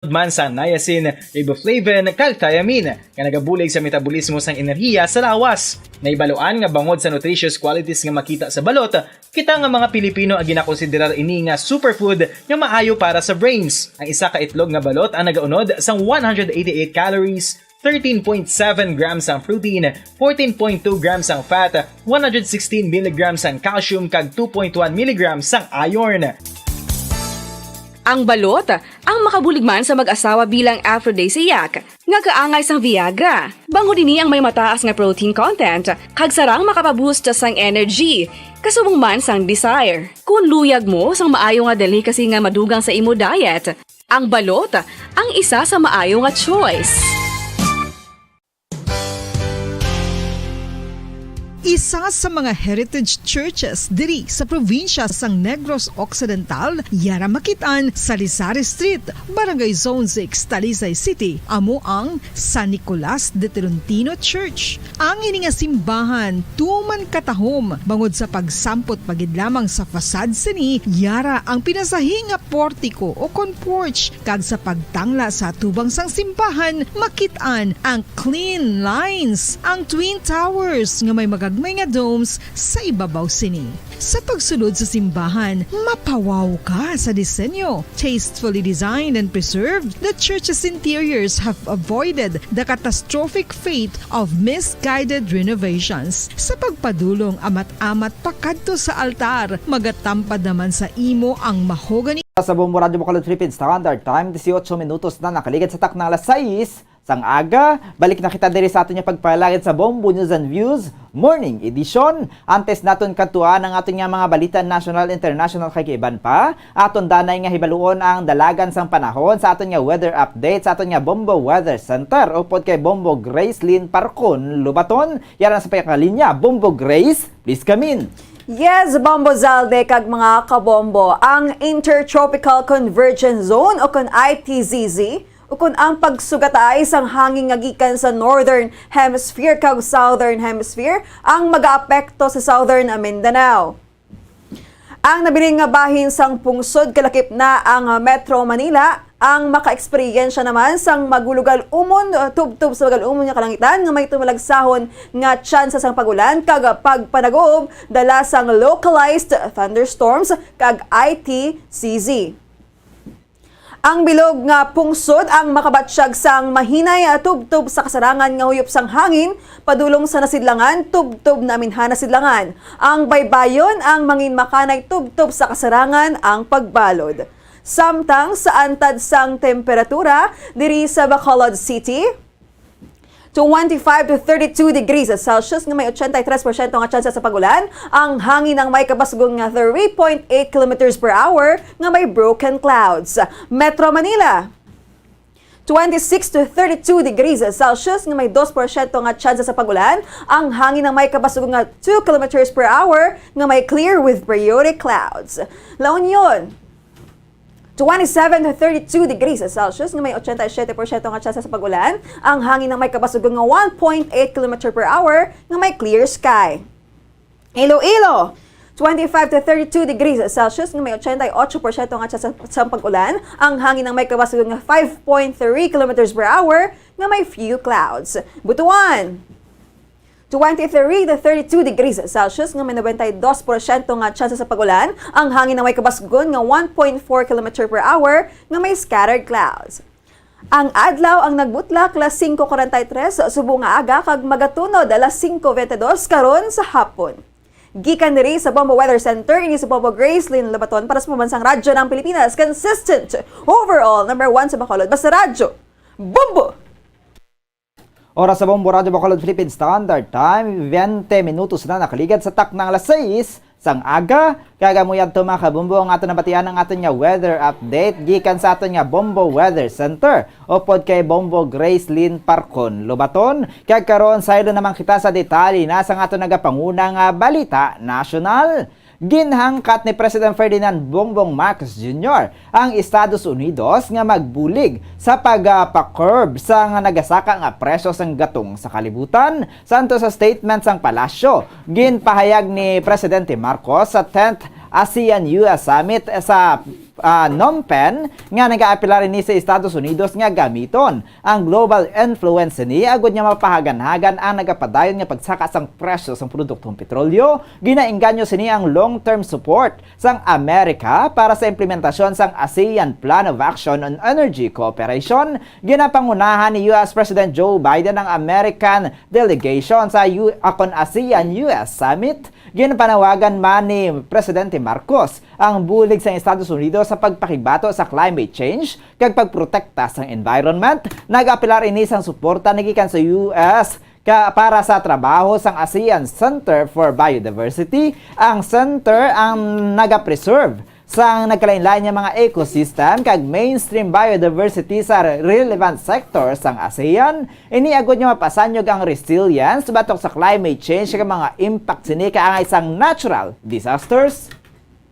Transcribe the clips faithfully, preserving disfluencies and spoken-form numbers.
man sang niacin, riboflavin, kag thiamine, nga nagabulig sa metabolismo sang enerhiya sa lawas. Nahibaluan nga bangod sa nutritious qualities nga makita sa balot, kita nga mga Pilipino ang ginakonsiderar ini nga superfood nga maayo para sa brains. Ang isa ka itlog nga balot ang nagaunod sang one hundred eighty-eight calories, thirteen point seven grams ang protein, fourteen point two grams ang fat, one hundred sixteen milligrams ang calcium, kag two point one milligrams ang iron. Ang balot ang makabulig man sa mag-asawa bilang aphrodisiac nga kaangay sang Viagra. Bangod ini ang may mataas nga protein content kag sarang makapaboost sang energy, kasubong man sang desire. Kung luyag mo sang maayo nga delicacy nga madugang sa imo diet, ang balot ang isa sa maayo nga choice. Isa sa mga heritage churches diri sa probinsya sang Negros Occidental, yara makit-an sa Lisari Street, Barangay Zone six, Talisay City, amo ang San Nicolas de Tolentino Church. Ang ini nga simbahan tuman katahom bangod sa pagsampot pa gid lamang sa facade sini, yara ang pinasahi nga portico o kon porch, kag sa pagtangla sa atubang sang simbahan, makit-an ang clean lines, ang twin towers nga may magagmay nga domes sa ibabaw sini. Sa pagsulod sa simbahan, mapawaw ka sa disenyo. Tastefully designed and preserved, the church's interiors have avoided the catastrophic fate of misguided renovations. Sa pagpadulong amat-amat pakadto sa altar, magatampad naman sa imo ang mahogany. Sa Bombo Radyo Bacolod Philippine Standard Time, disiotso minutos na nakaligid sa takna alas sais sang aga. Balik na kita diri sa aton nga pagpalagid sa Bombo News and Views Morning Edition. Antes naton kadtuan ang aton nga mga balita national, international kag iban pa, aton danay nga hibaluon ang dalagan sang panahon sa aton nga weather update sa aton nga Bombo Weather Center upod kay Bombo Gracelyn Parcon Lubaton. Yara na sa pagkakalinya, Bombo Grace, please come in. Yes, Bombo Zalde kag mga kabombo, ang Intertropical Convergence Zone o kon I T Z Z, o kon ang pagsugatay sang hangin nga gikan sa Northern Hemisphere kag Southern Hemisphere, ang magaapekto sa Southern Mindanao. Ang nabilin nga bahin sang pungsod kalakip na ang Metro Manila, ang makaeksperyensya naman sang magulugal umon, uh, tubtob sa magal-umon nga kalangitan nga may tumalagsahon nga tsansa sang pag-ulan kag pagpanag-uob dala sang localized thunderstorms kag I T C Z. Ang bilog nga pungsod ang makabatyag sang mahinay, ah, tubtob sa kasarangan nga huyop sang hangin padulong sa nasidlangan tubtob na aminhan nasidlangan. Ang baybayon ang manginmakanay tubtob sa kasarangan ang pagbalod. Samtang sa antad sang temperatura diri sa Bacolod City, twenty-five to thirty-two degrees Celsius nga may eighty-three porsyento nga tsansa sa pag-ulan, ang hangin ang may kabasgon nga three point eight kilometers per hour nga may broken clouds. Metro Manila, twenty-six to thirty-two degrees Celsius nga may dos porsyento nga tsansa sa pag-ulan, ang hangin ang may kabasgon nga two kilometers per hour nga may clear with periodic clouds. La Union, twenty-seven to thirty-two degrees Celsius nga may eighty-seven porsyento nga tsansa sa pag-ulan, ang hangin ang may kabasgon nga one point eight kilometer per hour nga may clear sky. Iloilo, twenty-five to thirty-two degrees Celsius nga may eighty-eight porsyento nga tsansa sa pag-ulan, ang hangin ang may kabasgon nga five point three kilometers per hour nga may few clouds. Butuan, twenty-three to thirty-two degrees Celsius nga may ninety-two porsyento nga tsansa sa pag-ulan, ang hangin nga may kabasgon nga one point four kilometer per hour nga may scattered clouds. Ang adlaw ang nagbutlak alas singko kuwarenta y tres subong nga aga kag magatunod alas singko bente dos karon sa hapon. Gikan diri sa Bombo Weather Center, ini si Bombo Gracelyn Labaton para sa Pambansang Radyo ng Pilipinas, consistent, overall, number one sa Bacolod. Basta Radyo, Bombo! Oras sa Bombo Radyo Bacolod Philippine Standard Time, bente minutos na nakaligad sa taknang alas sais sang aga. Kag amo yadto, mga kabombo, ang aton nabatian ang aton nga weather update gikan sa aton nga Bombo Weather Center upod kay Bombo Gracelyn Parcon Lobaton. Kag karon, saylo naman kita sa detalye na sang aton nagapanguna nga balita nasyonal. Ginhangkat ni President Ferdinand Bongbong Marcos Junior ang Estados Unidos nga magbulig sa pagpa-curb sa nga nagasaka nga presyo sang gatong sa kalibutan. Santo sa statement sang palasyo, ginpahayag ni Presidente Marcos sa tenth ASEAN-U S Summit sa ah, Phnom Penh nga nagaapelar ini sa Estados Unidos nga gamiton ang global influence ni agud nga mapahaganhagan ang nagapadayon nga pagsaka sang presyo sang produktong petrolyo. Ginaengganyo sini ang long-term support sang Amerika para sa implementasyon sang ASEAN Plan of Action on Energy Cooperation. Ginapangunahan ni U S President Joe Biden ang American delegation sa U- akon ASEAN U S Summit. Ginpanawagan man ni Presidente Marcos ang bulig sang Estados Unidos sa pagpakibato sa climate change kag pagprotekta sang environment. Nag-apelar ini sang suporta nagikan sa U S ka para sa trabaho sang ASEAN Center for Biodiversity. Ang center ang nagapreserve sang nagkalainlain nga mga ecosystem kag mainstream biodiversity sa relevant sector sang ASEAN. Ini agud nga mapasanyog ang resilience batok sa climate change kag mga impact sini kaangay sang natural disasters.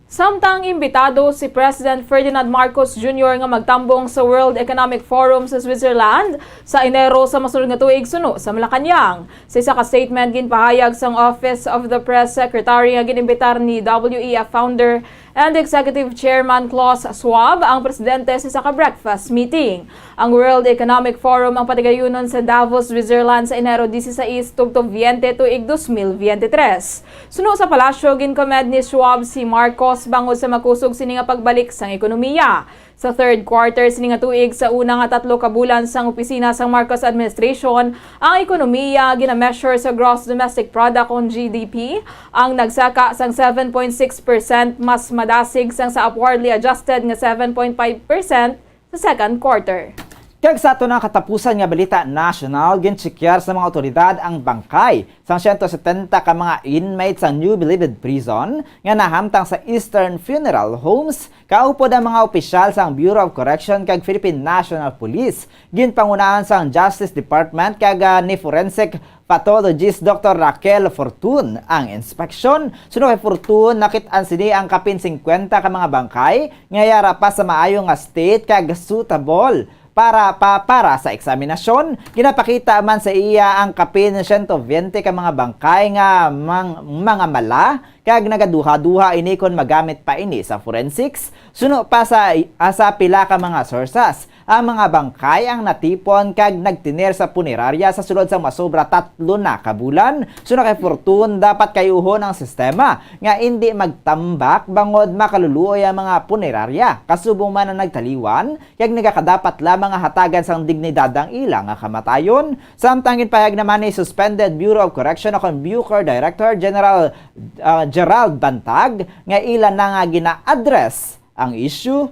Samtang imbitado si President Ferdinand Marcos Junior nga magtambong sa World Economic Forum sa Switzerland sa Enero sa masunod nga tuig suno sa Malacañang. Sa isa ka statement, ginpahayag sang Office of the Press Secretary nga gin-imbitar ni W E F founder and Executive Chairman Klaus Schwab ang presidente sa isa ka breakfast meeting. Ang World Economic Forum ang patigayunon sa Davos, Switzerland sa Enero dieciséis tubtob veinte tuig dos mil veintitrés. Suno sa palasyo, ginkomed ni Schwab si Marcos bangod sa makusog sini nga pagbalik sang ekonomiya. Sa third quarter sini nga tuig, sa una nga tatlo ka bulan sang opisina sang Marcos administration, ang ekonomiya gina-measure sa gross domestic product o G D P ang nagsaka sang seven point six percent, mas madasig sang sa upwardly adjusted nga seven point five percent sa second quarter. Kag sa aton nga katapusan nga balita nasyonal, ginchekyar sa mga awtoridad ang bangkay sang siyento setenta ka mga inmates sa New Bilibid Prison nga nahamtang sa Eastern Funeral Homes. Kaupod ang mga opisyal sang Bureau of Correction kag Philippine National Police, ginpangunahan sang Justice Department kag, ah, ni forensic pathologist Doctor Raquel Fortun ang inspeksyon. Suno kay Fortun, nakit-an sini ang kapin singkwenta ka mga bangkay nga yara pa sa maayo nga state kag suitable para pa, para sa eksaminasyon. Ginapakita man sa iya ang kapin siyento veinte ka mga bangkay nga mang-, mga mala, kag nagaduha-duha ini kon magamit pa ini sa forensics. Suno pa sa, ah, sa pila ka mga sources, ang mga bangkay ang natipon kag nagtener sa punerarya sa sulod sang masobra tatlo na ka bulan. Suno kay Fortun, dapat kayuhon ang sistema nga indi magtambak bangod makaluluoy ang mga punerarya, kasubong man ang nagtaliwan, kag nagakadapat lamang nga hatagan sang dignidad ang ila nga kamatayon. Samtang ginpahayag naman ni suspended Bureau of Correction o kon BUCOR Director General, ah, Gerald Bantag nga ila na nga gina-address ang issue.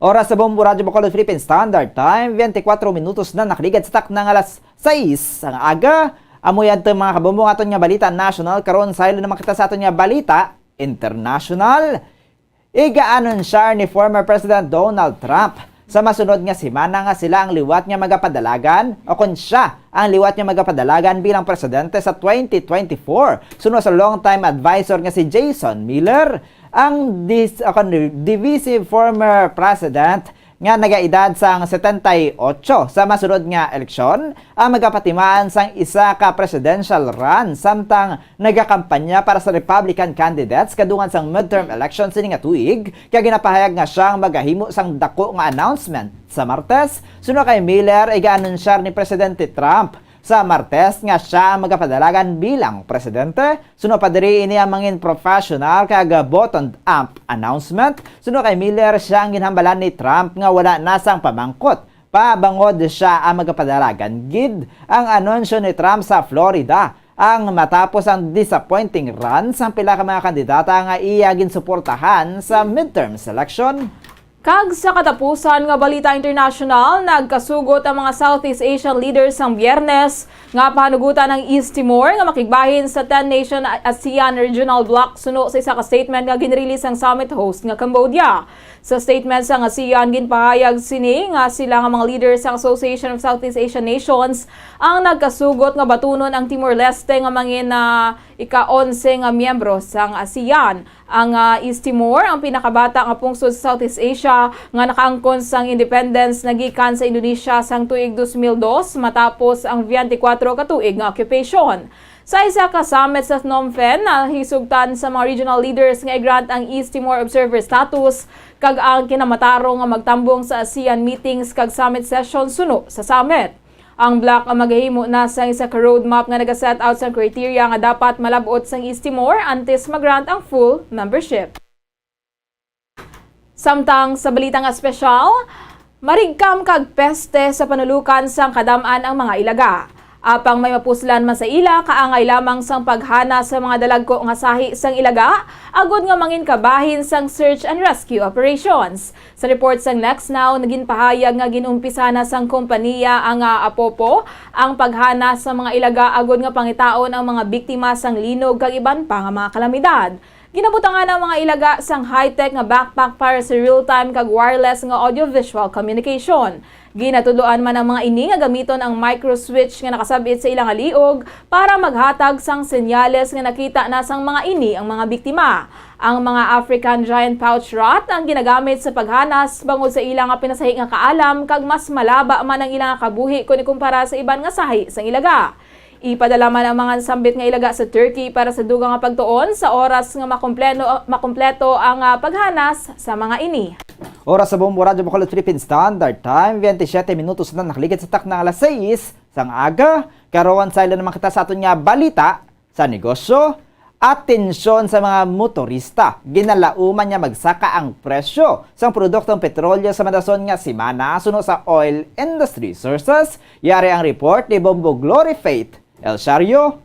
Oras sa Bombo Radyo Bacolod Philippine Standard Time, twenty-four minutos na nakaligad sa takna nga alas sais sang aga. Amo yan to, mga kabombo, aton nga balita national. Karon, saylo naman kita sa aton nga balita international. Iga-anunsyar ni former President Donald Trump sa masunod nga semana nga sila ang liwat nga magapadalagan, o kon siya ang liwat nga magapadalagan bilang presidente sa twenty twenty-four. Suno sa long-time advisor nga si Jason Miller, ang dis-, o kon divisive former president nga nagaedad sang setenta y ocho sa masunod nga eleksyon, ang magapatimaan sang isa ka presidential run, samtang nagakampanya para sa Republican candidates kadungan sang midterm election sini nga tuig, kag ginapahayag nga siya ang magahimo sang dako nga announcement sa Martes. Suno kay Miller, iga-anunsyar ni Presidente Trump sa Martes nga siya ang magapadalagan bilang presidente. Suno pa diri, ini ang mangin professional kag buttoned-up announcement. Suno kay Miller, siya ang ginhambalan ni Trump nga wala na sang pamangkot pa bangod siya ang magapadalagan gid. Ang anunsyo ni Trump sa Florida ang matapos ang disappointing run sang pila ka mga kandidata nga iya ginsuportahan sa midterm election. Kag sa katapusan nga balita international, nagkasugot ang mga Southeast Asian leaders sang Biyernes nga pahanugutan ang East Timor nga makigbahin sa ten-nation ASEAN regional bloc suno sa isa ka statement nga ginrelease sang summit host nga Cambodia. Sa statement sang ASEAN, ginpahayag sini nga sila nga mga leaders sang Association of Southeast Asian Nations ang nagkasugot nga batunon ang Timor-Leste nga mangin, ah, ika-onse nga miyembro sang ASEAN. Ang, ah, East Timor ang pinakabata nga pungsod sa Southeast Asia nga nakaangkon sang independence nagikan sa Indonesia sang tuig dos mil dos, matapos ang twenty-four ka tuig nga occupation. Sa isa ka summit sa Phnom Penh, nahisugtan sa mga regional leaders nga i-grant ang East Timor Observer status kag ang kinamatarong nga magtambong sa ASEAN meetings kag summit session suno sa summit. Ang bloc ang magahimo na sang isa ka roadmap nga nagaset out sang criteria nga dapat malab-ot sang East Timor antes ma-grant ang full membership. Samtang sa balita nga espesyal, marigkam kag peste sa panulukan sang kadam-an ang mga ilaga. Apang may mapuslan man sa ila, kaangay lamang sang paghana sa mga dalagko nga sahi sang ilaga, agod nga mangin kabahin sang search and rescue operations. Sa report sang Next Now, naginpahayag nga ginumpisa na sang kompaniya ang, ah, Apopo ang paghana sa mga ilaga agod nga pangitaon ang mga biktima sang linog kag iban pa nga mga kalamidad. Ginabutangan ang mga ilaga sang high-tech nga backpack para sa real-time kag wireless nga audio-visual communication. Ginatudloan man ang mga ini nga gamiton ang micro switch nga nakasab-it sa ila nga liog para maghatag sang senyales nga nakita na sang mga ini ang mga biktima. Ang mga African giant pouch rat ang ginagamit sa paghanas bangod sa ila nga pinasahi nga kaalam kag mas malaba man ang ila nga kabuhi kon ikumpara sa iban nga sahi sang ilaga. Ipadala man ang mga nasambit nga ilaga sa Turkey para sa dugang nga pagtuon sa oras nga makumpleno-, makumpleto ang, ah, paghanas sa mga ini. Oras sa Bombo Radyo Bacolod Philippine Standard Time, twenty-seven minutos na nakaligid sa takna alas sais sang aga. Karon, sa ila naman kita sa aton nga balita sa negosyo. Atensyon sa mga motorista, ginalauman nga magsaka ang presyo sang produktong petrolyo sa madason nga semana suno sa oil industry sources. Yari ang report ni Bombo Glory Faith El Shario.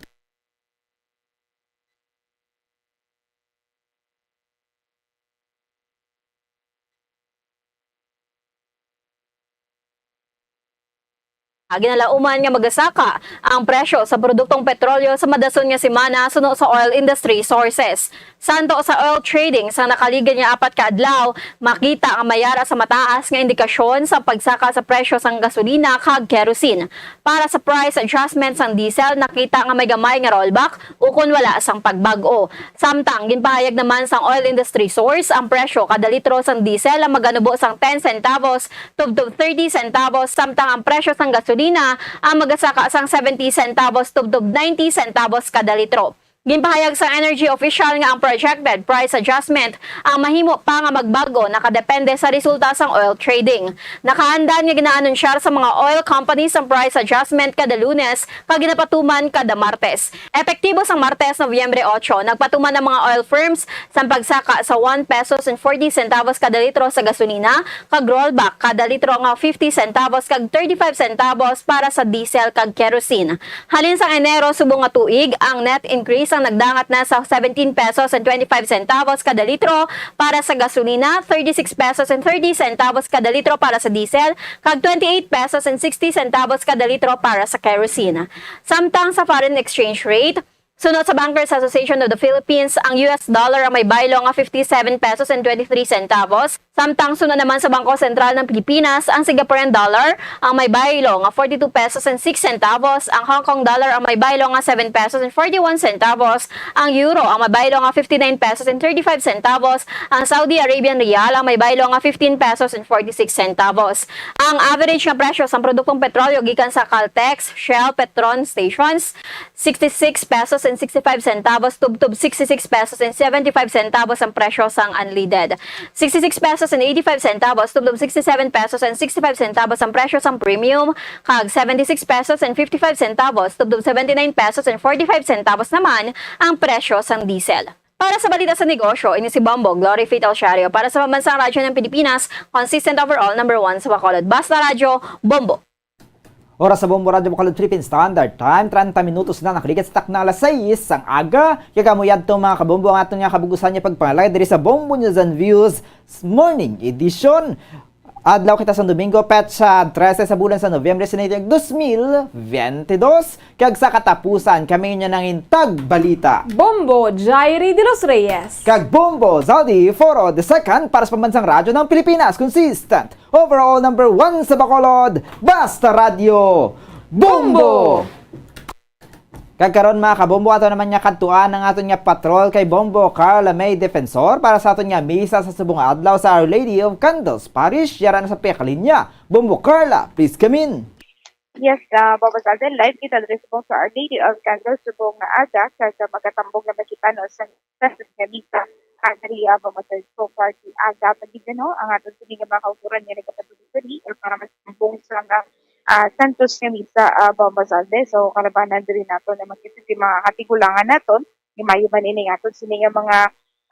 Ginalauman nga magasaka ang presyo sa produktong petrolyo sa madason nga semana suno sa oil industry sources. Santo sa oil trading sa nakaligid nga apat ka adlaw, makita nga may ara sa mataas nga indikasyon sa pagsaka sa presyo sang gasolina kag kerosene. Para sa price adjustment sang diesel, nakita nga may gamay nga rollback ukon wala sang pagbag-o. Samtang ginpahayag naman sang oil industry source, ang presyo kada litro sang diesel ang maganubo sang ten centavos tubtob thirty centavos, samtang ang presyo sang gasolina ang magasaka sang seventy centavos tubtob ninety centavos kada litro. Ginpahayag sang energy official nga ang projected price adjustment ang mahimo pa nga magbag-o, nakadepende sa resulta sang oil trading. Nakaandan nga ginaanunsyar sa mga oil companies ang price adjustment kada Lunes kag ginapatuman kada Martes. Epektibo sang Martes, Nobyembre otso, nagpatuman ang mga oil firms sang pagsaka sa one pesos and forty centavos kada litro sa gasolina, kag rollback kada litro nga fifty centavos kag thirty-five centavos para sa diesel kag kerosene. Halin sang Enero subong nga tuig, ang net increase ang nagdangat na sa seventeen pesos and twenty-five centavos kada litro para sa gasolina, thirty-six pesos and thirty centavos kada litro para sa diesel, kag twenty-eight pesos and sixty centavos kada litro para sa kerosene. Samtang sa foreign exchange rate, sunod sa Bankers Association of the Philippines, ang U S dollar ang may baylo nga fifty-seven pesos and twenty-three centavos, samtang sunod naman sa Bangko Sentral ng Pilipinas, ang Singaporean dollar ang may baylo nga forty-two pesos and six centavos, ang Hong Kong dollar ang may baylo nga seven pesos and forty-one centavos, ang euro ang may baylo nga fifty-nine pesos and thirty-five centavos, ang Saudi Arabian riyal ang may baylo nga fifteen pesos and forty-six centavos. Ang average nga presyo sang produktong petrolyo gikan sa Caltex, Shell, Petron stations, sixty-six pesos and sixty-five centavos tubtob sixty-six pesos and seventy-five centavos ang presyo sang unleaded. Sixty-six pesos and eighty-five centavos tubtob sixty-seven pesos and sixty-five centavos ang presyo sang premium, kag seventy-six pesos and fifty-five centavos tubtob seventy-nine pesos and forty-five centavos naman ang presyo sang diesel. Para sa balita sa negosyo, ini si Bombo Glory Faith Alciario para sa Pambansang Radyo ng Pilipinas, consistent overall number one sa Bacolod. Basta Radyo, Bombo! Oras sa Bombo Radyo Bacolod Philippine Standard Time, treinta minutos na nakaligid sa takna alas sais sang aga. Kaya kamo yadto, mga kabombo, ang aton nga kabug-usan nga pagpangalagad diri sa Bombo News and Views Morning Edition. Adlaw kita sa Domingo, petsa trese sa bulan sa Nobyembre sa dos mil bente dos. Kag sa katapusan, kami inyo nangin tagbalita, Bombo Jairi de los Reyes. Kag Bombo Zaldi Foro the second para sa Pambansang Radyo ng Pilipinas. Consistent overall number one sa Bacolod, Basta Radyo, Bombo! Bombo! Kag karon, mga kabombo, ato naman nga kadtuan ang aton nga patrol kay Bombo Carla May Defensor para sa aton nga misa sa subong nga adlaw sa Our Lady of Candles Parish, yara na sa pihak linya. Bombo Carla, please come in. Yes, uh, Bombos Alden, live kita diri subong sa Our Lady of Candles subong nga aga, kag, uh, magatambong na ba kita, no, sa Santos nga misa, ah, diri, ah, Bombos Alden. So far, ti aga pa gid, no, ang aton sini nga mga kauturan nga nagapadulong diri, or para magtambong sa nga, ah, Santos nga misa, ah, Bombos Alden. So, kalabanan diri naton na makita ti mga katigulangan naton, ni mayo man ini nga aton sini nga mga,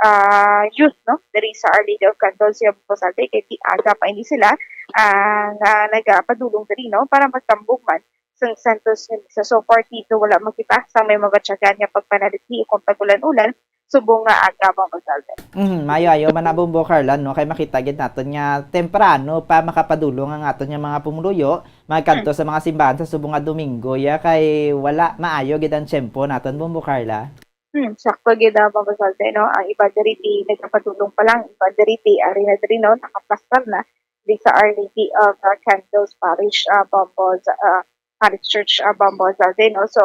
ah, youth, no, diri sa Our Lady of Candles, Bombos Alden, kay ti aga pa ini sila, ah, nga nagapadulong diri, no, para magtambong man sang Santos nga misa. So far, dito wala makita sa may mabatyagan nga pagpanalithi kung tag-ulan-ulan, subong nga aga, Bombos Alden. Mhm, maayo-ayo man na, Bombo Carla, no? Kay makita gid naton nga temprano pa makapadulong ang aton nga mga pumuluyo, magkadto sa mga simbahan sa subong nga Domingo, ya, kay wala maayo gid ang tiyempo naton, Bombo Carla. Hmm, sakto gid, ah, Bombos Alden, no? Ang iba diri ti nagapadulong pa lang, iba diri ti ari na diri, no? Nakaplastar na di sa Our Lady of, ah, Candles Parish, ah, Bombos, ah, Parish Church, ah, Bombos Alden, no? So,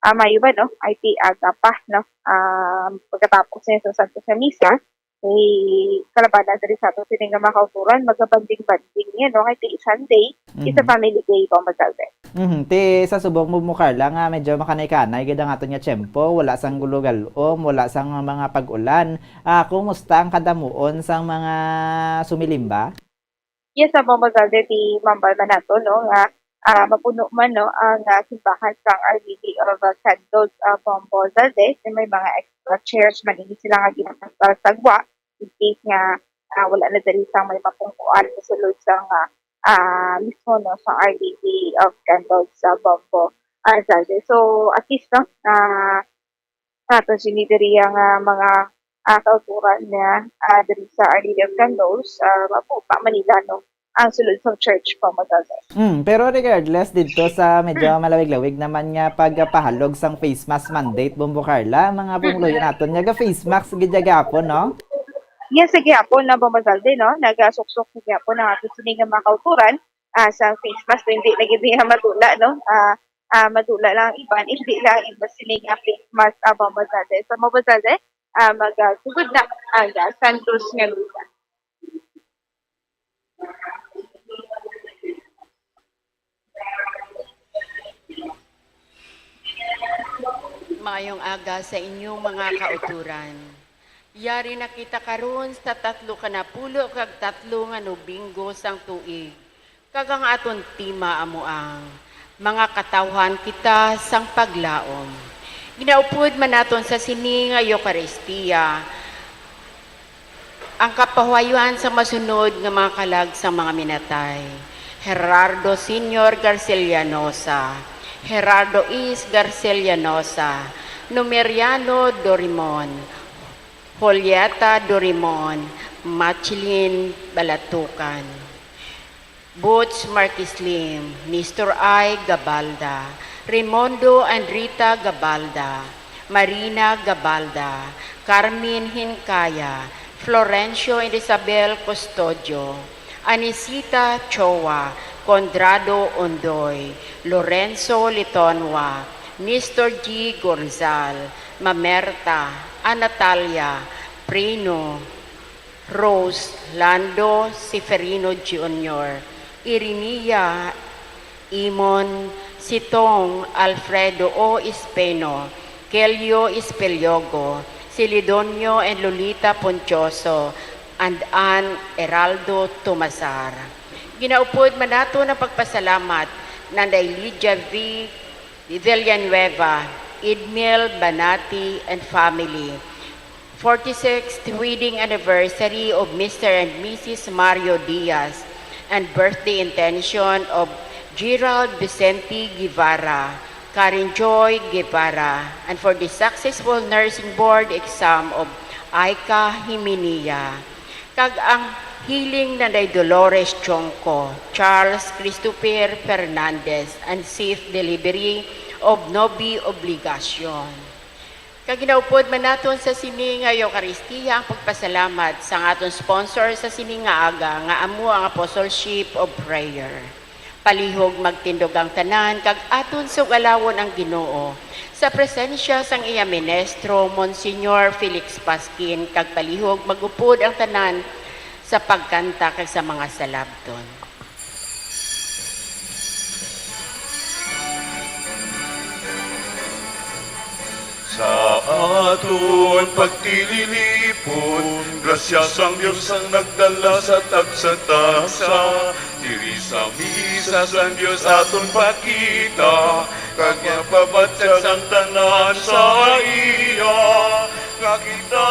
ah, mayo ba, no? Ay ti aga pa, no? Ah, pagkatapos niya sa Santos nga Misa, eh, kalabanan diri sa aton sini nga mga kauturan, magabanding-banding niya, no? Kay ti Sunday, it's a Mhm. family day, Bombos Alden. Mhm. Ti sa subong mo, mo, Carla, nga medyo makanay-kanay gid ang aton nga tiyempo, wala sang gulo-galom, wala sang mga pag-ulan. Ah, kumusta ang kadamuon sang mga sumilimba? Yes, ang Bombos Alden, ti mambal man nato, no, nga, ah, mapuno man, no, ang, ah, simbahan sang Our Lady of, ah, Candles, ah, Bombos Alden, may mga extra chairs man ini sila nga ginapasal sa gwa, in case nga, ah, wala na dali sang may mapungkuan sa sulod sang, ah, ah, mismo, no, sa Our Lady of Candles sa Bombos Alden. So, at least, no, ah, sa aton sini diri nga mga, ah, kauturan nga, ah, diri sa Our Lady of Candles, ah, mapupa man nila, no, ang sulod sang church, Bombos Alden. Mm, pero regardless dito sa medyo malawig-lawig naman nga pagpahalog sang face mask mandate, Bombo Carla, mga pumuluyo naton nga ga-face mask gid gihapon, no? Yes, sa gihapon na, Bombos Alden, no? Nagasuksok sa gihapon ang aton sini nga mga kauturan, ah, sa face mask, so hindi na gid niya madula, no? Ah, ah, madula lang ang iban, hindi lang ang iban sini nga face mask, ah, Bombos Alden. So, Bombos Alden, ah, magasugod na ang, ah, Santos nga Misa. Maayong aga sa inyong mga kauturan. Yari na kita karon sa tatlo ka napulo kag tatlo nga Nobingo sang tuig, kag ang aton tema amo ang mga katawhan kita sang paglaom. Ginaupod man naton sa sini nga Eukaristia ang kapahuayuan sa masunod nga mga kalag sang mga minatay: Gerardo Senior Garcellanosa, Gerardo Is Garcellanosa, Numeriano Dorimon, Julieta Dorimon, Machlin Balatukan, Boots Marquez Lim, Nestor I Gabalda, Raimundo and Rita Gabalda, Marina Gabalda, Carmen Hincaya, Florencio and Isabel Custodio, Anisita Choa, Condrado Ondoy, Lorenzo Litonwa, Nestor G Gorzal, Mamerta, Anatalia, Prino, Rose, Lando Seferino Junior, Irinia, Imon, Sitong, Alfredo O Espeno, Kelio Espeliogo, Celidonio and Lolita Ponchoso, and Ann Heraldo Tumasar. Ginaupod man naton ang pagpasalamat nanday Lydia V Villanueva, Edmil Banati and family, forty-sixth wedding anniversary of Mister and Missus Mario Diaz, and birthday intention of Gerald Vicente Guevara, Karen Joy Guevara, and for the successful nursing board exam of Aika Himinia, kag ang healing nanday Dolores Chongco, Charles Christopher Fernandez, and safe delivery of Nobi Obligacion. Kag ginaupod man naton sa sini nga Eukaristia ang pagpasalamat sa aton sponsor sa sini nga aga, nga amo ang Apostleship of Prayer. Palihog magtindog ang tanan kag aton sugalawon ang Ginoo sa presensya sang iya ministro, Monsignor Felix Pasquin, kag palihog mag-upod ang tanan sa pagkanta kag sa mga salabton. Aton pagtililipon, grasya sang Dios ang nagdala sa tagsa-tagsa. Diri sa misa sang Dios aton pakita, kag mapabatyag ang tanan sa iya, nga kita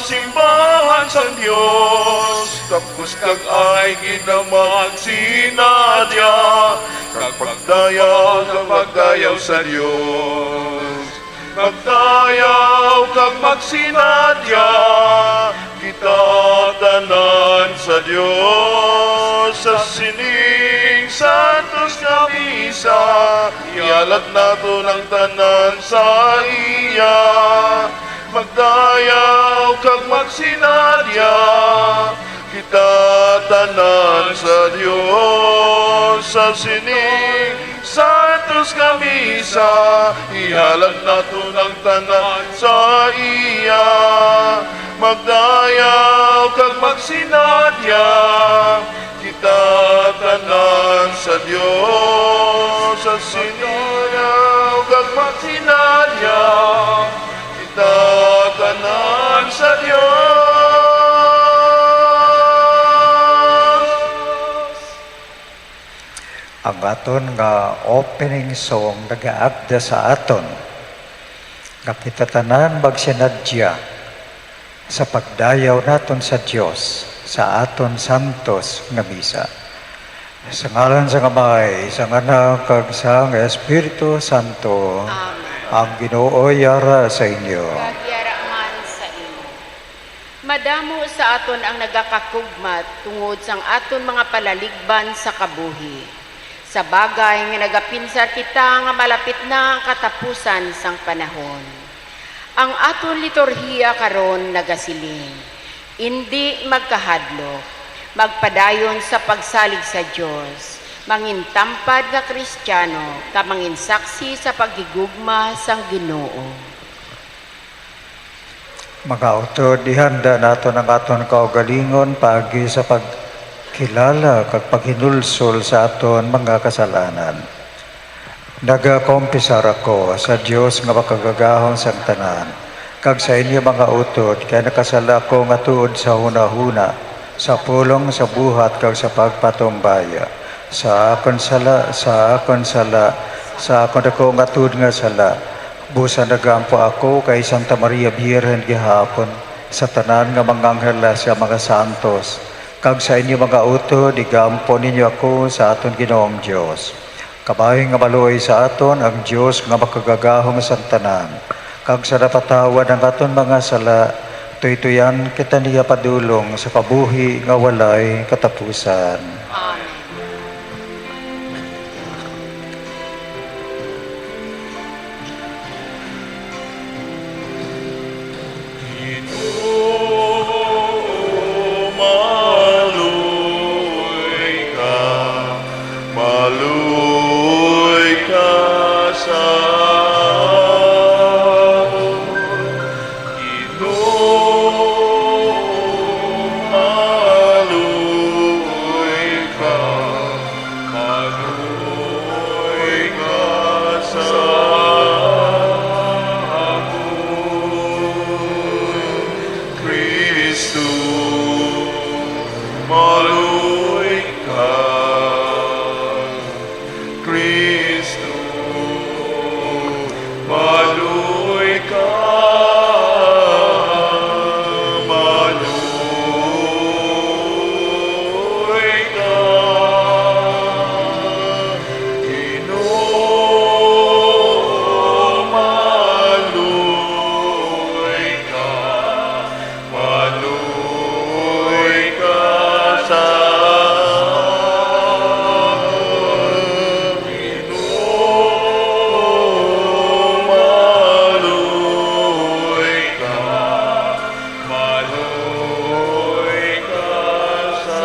simbahan sang Dios, tapos kag ay gid na magsinadya, kag magdayaw nga magdayaw sa Dios. Magdayaw kag magsinadya kita tanan sa Dios sa sining santos nga misa. Ihalad naton ang tanan sa iya. Magdayaw kag magsinadya kita tanan sa Dios sa sining santos nga misa. Ihalad naton ang tanan sa iya. Magdayaw kag magsinadya kita tanan sa Dios sa sining. Magdayaw kag magsinadya kita tanan sa Dios. Ang aton nga opening song nagaagda sa aton nga kita tanan magsinadya sa pagdayaw naton sa Dios sa aton santos nga misa. Sa ngalan sang Amay, sang Anak, kag sang Espiritu Santo. Amen. Ang Ginoo yara sa inyo. Kag yara man sa imo. Madamo sa aton ang nagakakugmat tungod sang aton mga palaligban sa kabuhi, sa bagay nga nagapinsar kita nga malapit na ang katapusan sang panahon. Ang aton liturhiya karon nagasiling, "Indi magkahadlok, magpadayon sa pagsalig sa Dios, mangintampad nga Kristiano, kag manginsaksi sa paghigugma sang Ginoo." Mga utod, ihanda naton ang aton kaugalingon paagi sa pagkilala kag paghinulsol sa aton mga kasalanan. Nagakompisar ako sa Dios nga Makagagahom sang Tanan, kag sa inyo, mga utod, kay nakasala ako nga tuod sa hunahuna, sa pulong, sa buhat, kag sa pagpatumbaya. Sa akon sala, sa akon sala, sa akon daku nga tuod nga sala. Busa nagaampo ako kay Santa Maria Birhen gihapon, sa tanan nga mga anghel sa mga santos, kag sa inyo, mga utod, igaampo ninyo ako sa aton Ginoong Dios. Kabay nga maluoy sa aton ang Dios nga Makagagahom sang Tanan, kag sa napatawad ang aton mga sala, tuytuyan kita niya padulong sa kabuhi nga walay katapusan. Amen. Ginoo, maluoy ka, maluoy ka sa amon. Ginoo, maluoy ka, maluoy ka sa amon. Kristo, maluoy ka. Kristo, maluoy ka, maluoy ka. Ginoo, maluoy ka, maluoy ka sa amon. Ginoo, maluoy ka, maluoy ka sa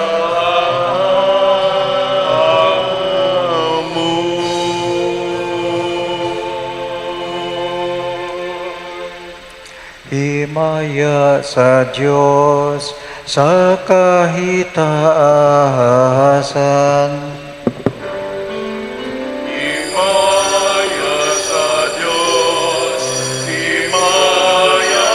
amon. Himaya sa Dios sa kahitaasan. Himaya sa Dios, himaya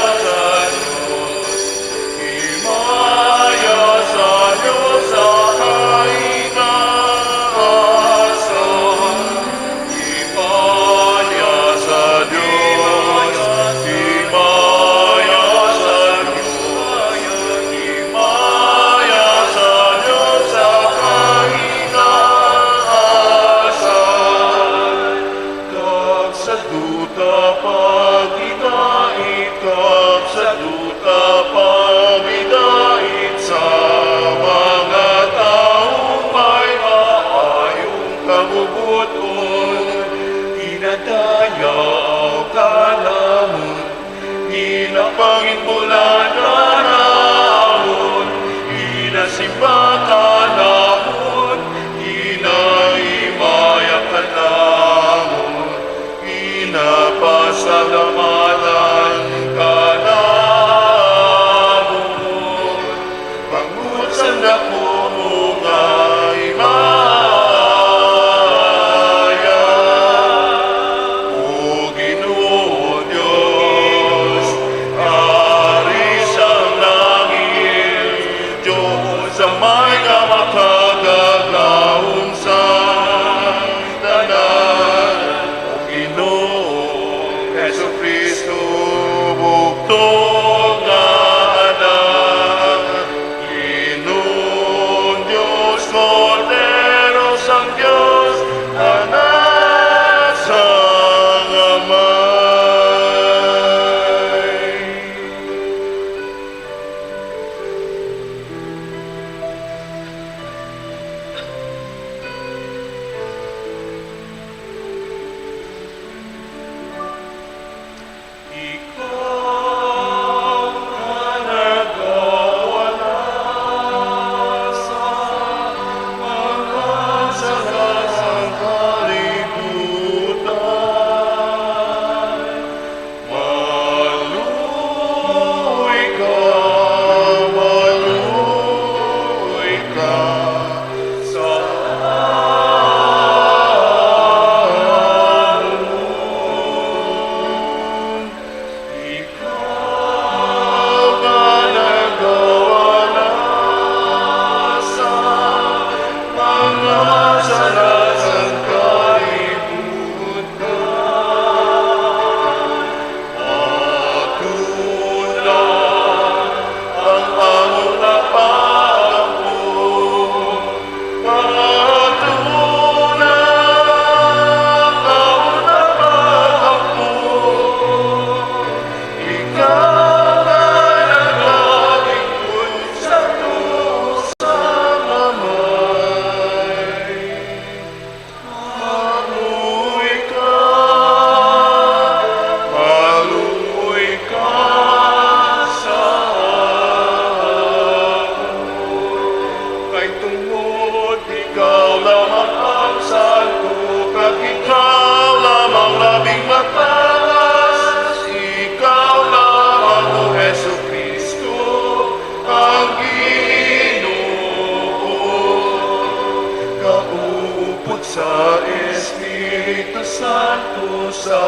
Sa Espiritu Santo sa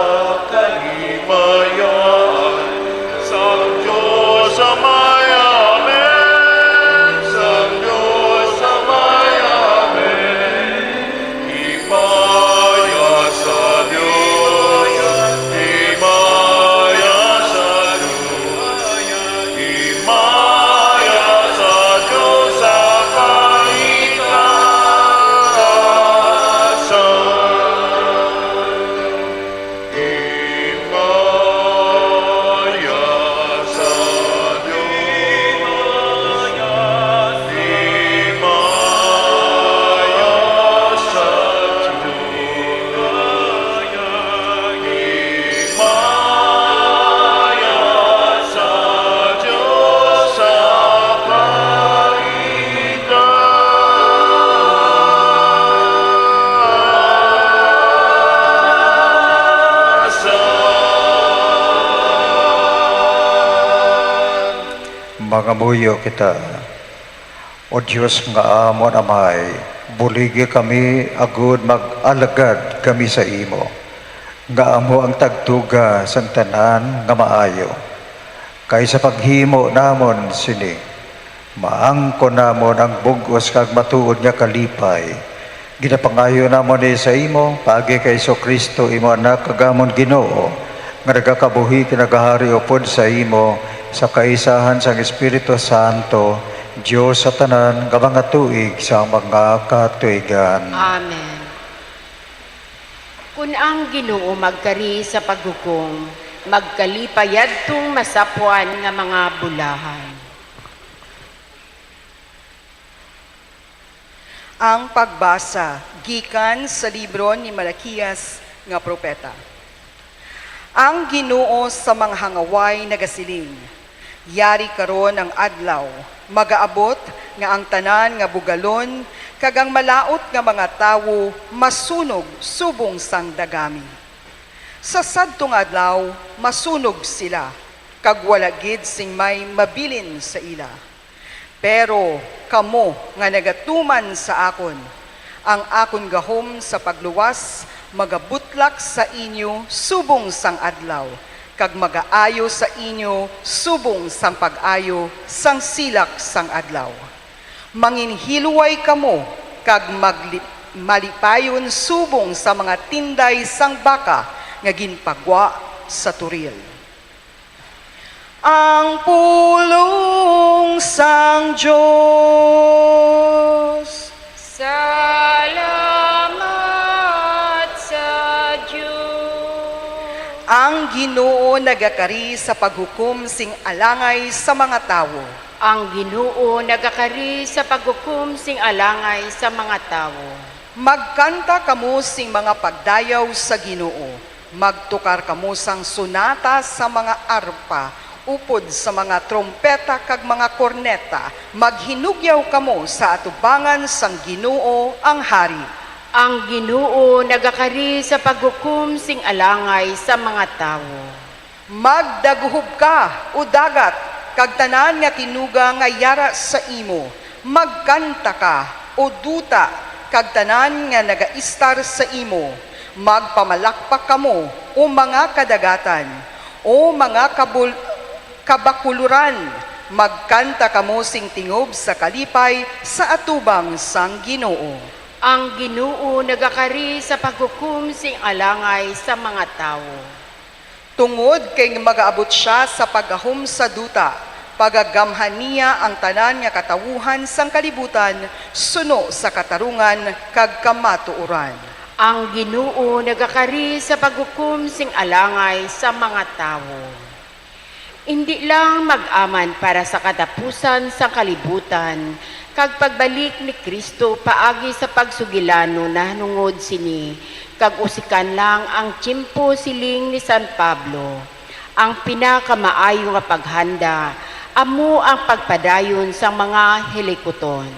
kahimayaan, sa Dios Amay. Amen. Sa Dios Amay. Amen. Himaya sa Dios, himaya sa Dios, himaya sa Dios sa kaligtasan. Himaya sa Dios, himaya sa Dios, himaya sa Dios sa kaligtasan. Mangamuyo kita. O Dios nga amon Amay, buligi kami agud mag-alagad kami sa imo, nga amo ang tagtuga sang tanan nga maayo. Kay sa paghimo namon sini, maangkon namon ang bug-os kag matuod nga kalipay. Ginapangayo namon ni sa imo, paagi kay Jesu-Cristo, imo Anak, kag amon Ginoo, nga nagakabuhi kag nagahari upod sa imo, sa kaisahan sang Espiritu Santo, Dios sa tanan nga mga tuig sang mga katuigan. Amen. Kun ang Ginoo magkari sa paghukom, magkalipay yadtong masapwan nga mga bulahan. Ang pagbasa gikan sa libro ni Malaquias nga propeta. Ang Ginoo sa mga hangaway nagasiling, "Yari karon ang adlaw, magaabot nga ang tanan nga bugalon kag ang malaut nga mga tawo masunog subong sang dagami. Sa sadto nga adlaw, masunog sila, kag wala gid sing may mabilin sa ila." Pero kamo nga nagatuman sa akon, ang akon gahom sa pagluwas magabutlak sa inyo subong sang adlaw, kag magaayo sa inyo subong sang pag-ayo sang silak sang adlaw. Manginhilway kamo kag magli-, malipayon subong sa mga tinday sang baka nga ginpagwa sa turil. Ang pulong sang Dios. Salamat sa Dios. Ang Ginoo nagakari sa paghukom sing alangay sa mga tawo. Ang Ginoo nagakari sa paghukom sing alangay sa mga tawo. Magkanta kamo sing mga pagdayaw sa Ginoo, magtukar kamo sang sonata sa mga arpa, upod sa mga trompeta kag mga korneta, maghinugyaw kamo sa atubangan sang Ginoo ang Hari. Ang Ginoo nagakari sa paghukom sing alangay sa mga tawo. Magdaguhob ka, O dagat, kag tanan nga tinuga nga yara sa imo. Magkanta ka, O duta, kag tanan nga nagaistar sa imo. Magpamalakpak kamo, O mga kadagatan, O mga kabul-, kabakuloran. Magkanta kamo sing tingob sa kalipay sa atubang sang Ginoo. Ang Ginoo nagakari sa paghukom sing alangay sa mga tawo. Tungod kay magaabot sia sa paggahom sa duta, pagagamhan niya ang tanan nga katawuhan sang kalibutan suno sa katarungan kag kamatuoran. Ang Ginoo nagakari sa paghukom sing alangay sa mga tawo. Indi lang mag-aman para sa katapusan sang kalibutan, kag pagbalik ni Cristo paagi sa pagsugilanon nahanungod sini, kag usikan lang ang tiyempo, siling ni San Pablo, ang pinakamaayo nga paghanda amo ang pagpadayon sang mga hilikuton.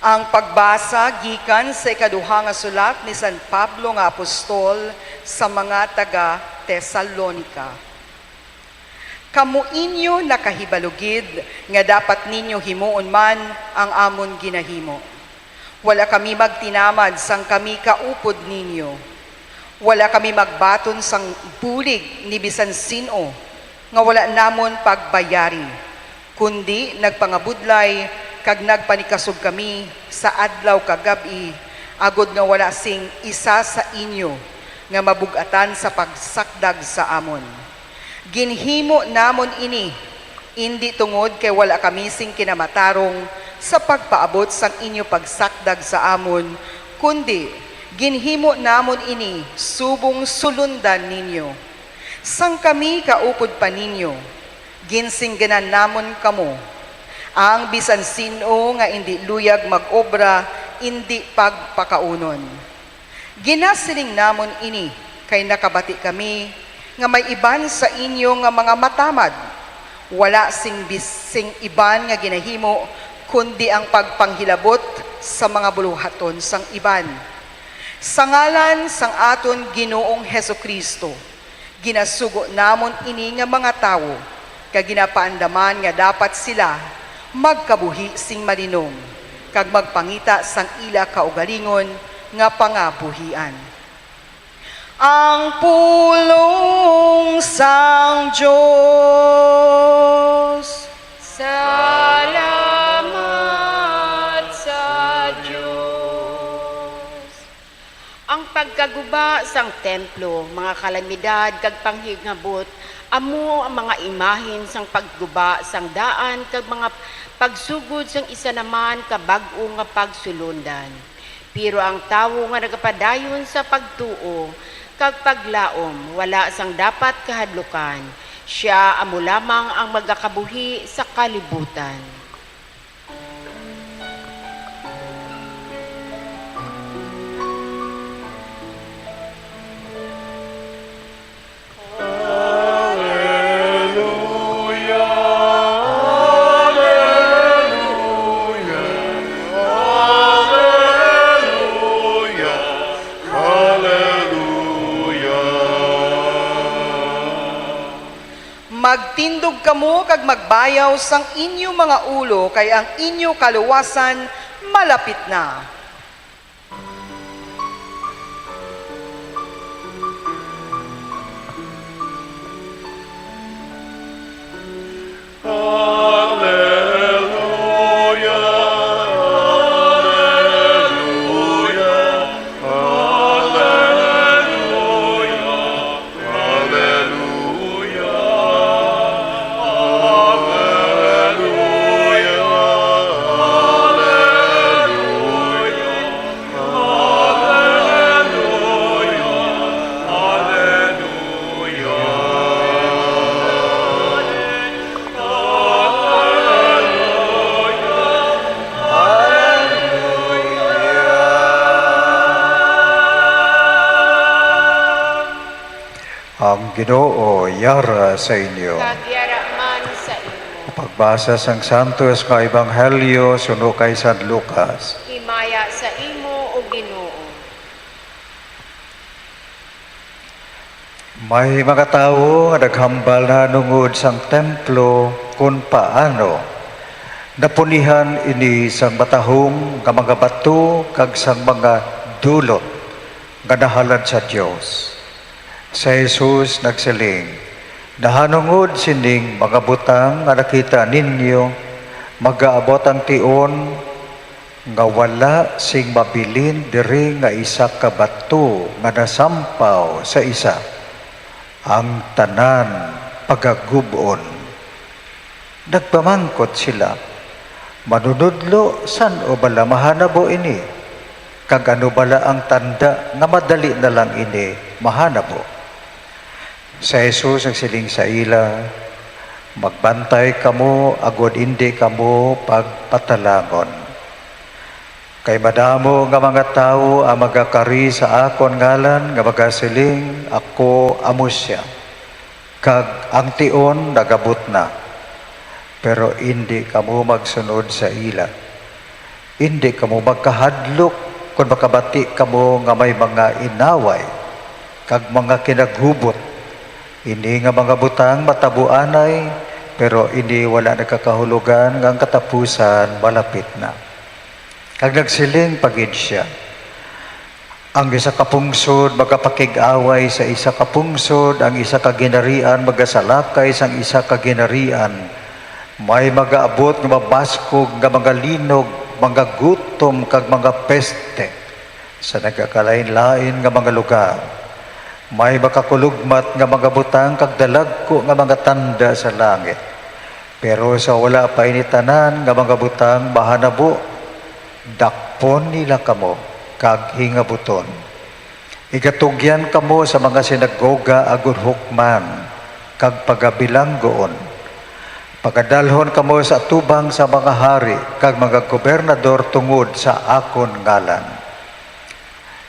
Ang pagbasa gikan sa ikaduha nga sulat ni San Pablo nga apostol sa mga taga-Tesalonica. Kamo inyo nakahibalo gid nga dapat ninyo himuon man ang amon ginahimo. Wala kami magtinamad sang kami kaupod ninyo. Wala kami magbaton sang bulig ni bisan sin-o nga wala namon pagbayari, kundi nagpangabudlay kag nagpanikasog kami sa adlaw kag gab-i, agod nga wala sing isa sa inyo nga mabug-atan sa pagsakdag sa amon. Ginhimo namon ini, indi tungod kay wala kami sing kinamatarong sa pagpaabot sang inyo pagsakdag sa amon, kundi ginhimo namon ini subong sulondan ninyo. Sang kami kaupod pa ninyo, ginsingganan namon kamo, ang bisan sin-o nga indi luyag mag-obra, indi pagpakaunon. Ginasiling namon ini kay nakabati kami nga may iban sa inyo nga mga matamad, wala sing bis-, sing iban nga ginahimo, kundi ang pagpanghilabot sa mga buluhaton sang iban. Sa ngalan sang aton Ginoong Jesu-Cristo, ginasugo namon ini nga mga tawo, kag ginapaandaman nga dapat sila magkabuhi sing malinom, kag magpangita sang ila kaugalingon nga pangabuhian. Ang pulong sang Dios. Salamat sa Dios. Ang pagkaguba sang templo, mga kalamidad, kag panghingabot, amo ang mga imahen sang pagguba sang daan kag mga pagsugod sang isa naman ka bag-o nga pagsulondan. Pero ang tawo nga nagapadayon sa pagtuo kag paglaom, wala sang dapat kahadlukan, sia amo lamang ang magakabuhi sa kalibutan. Aleluya, aleluya, aleluya, aleluya. Magtindog kamo kag magbayaw sang inyo mga ulo, kay ang inyo kaluwasan malapit na. Aleluya, aleluya, aleluya, aleluya, aleluya, aleluya, aleluya, aleluya. Ang Ginoo yara sa inyo. Kag yara man sa imo. Pagbasa sang Santos nga Ebanghelyo suno kay San Lucas. Himaya sa imo, O Ginoo. May mga tawo nga naghambal nahanungod sang templo kon paano napunihan ini sang matahom nga mga bato kag sang mga dulot nga nahalad sa Dios. Si Jesus nagsiling, "Nahanungod sining mga butang nga nakita ninyo, magaabot ang tion nga wala sing mabilin diri nga isa ka bato nga nasampaw sa isa. Ang tanan pagagub-on." Nagpamangkot sila, "Manunodlo, san-o bala mahanabo ini? Kag ano bala ang tanda nga madali na lang ini mahanabo?" Si Jesus nagsiling sa ila, "Magbantay kamo agod indi kamo pagpatalangon. Kay madamo nga mga tawo ang magakari sa akon ngalan nga magasiling, 'Ako amo sia,' kag, 'Ang tion nag-abot na.' Pero indi kamo magsunod sa ila. Indi kamo magkahadlok kon makabati kamo nga may mga inaway kag mga kinaghubot. Ini nga mga butang matabo anay, pero ini wala nagkakahulogan nga ang katapusan malapit na." Kag nagsiling pa gid sia, "Ang isa ka pungsod magapakig-away sa isa ka pungsod, ang isa ka ginharian magasalakay sang isa ka ginharian. May magaabot nga mabaskog nga mga linog, mga gutom, kag mga peste sa nagakalain-lain nga mga lugar. May makakulugmat nga mga butang kag dalagku nga mga tanda sa langit. Pero sa wala pa ini tanan nga mga butang mahanabo, dakpon nila kamo kag hingabuton. Igatugyan kamo sa mga sinagoga agud hukman kag pagabilanggoon. Pagadalhon kamo sa atubang sa mga hari kag mga gobernador tungod sa akon ngalan.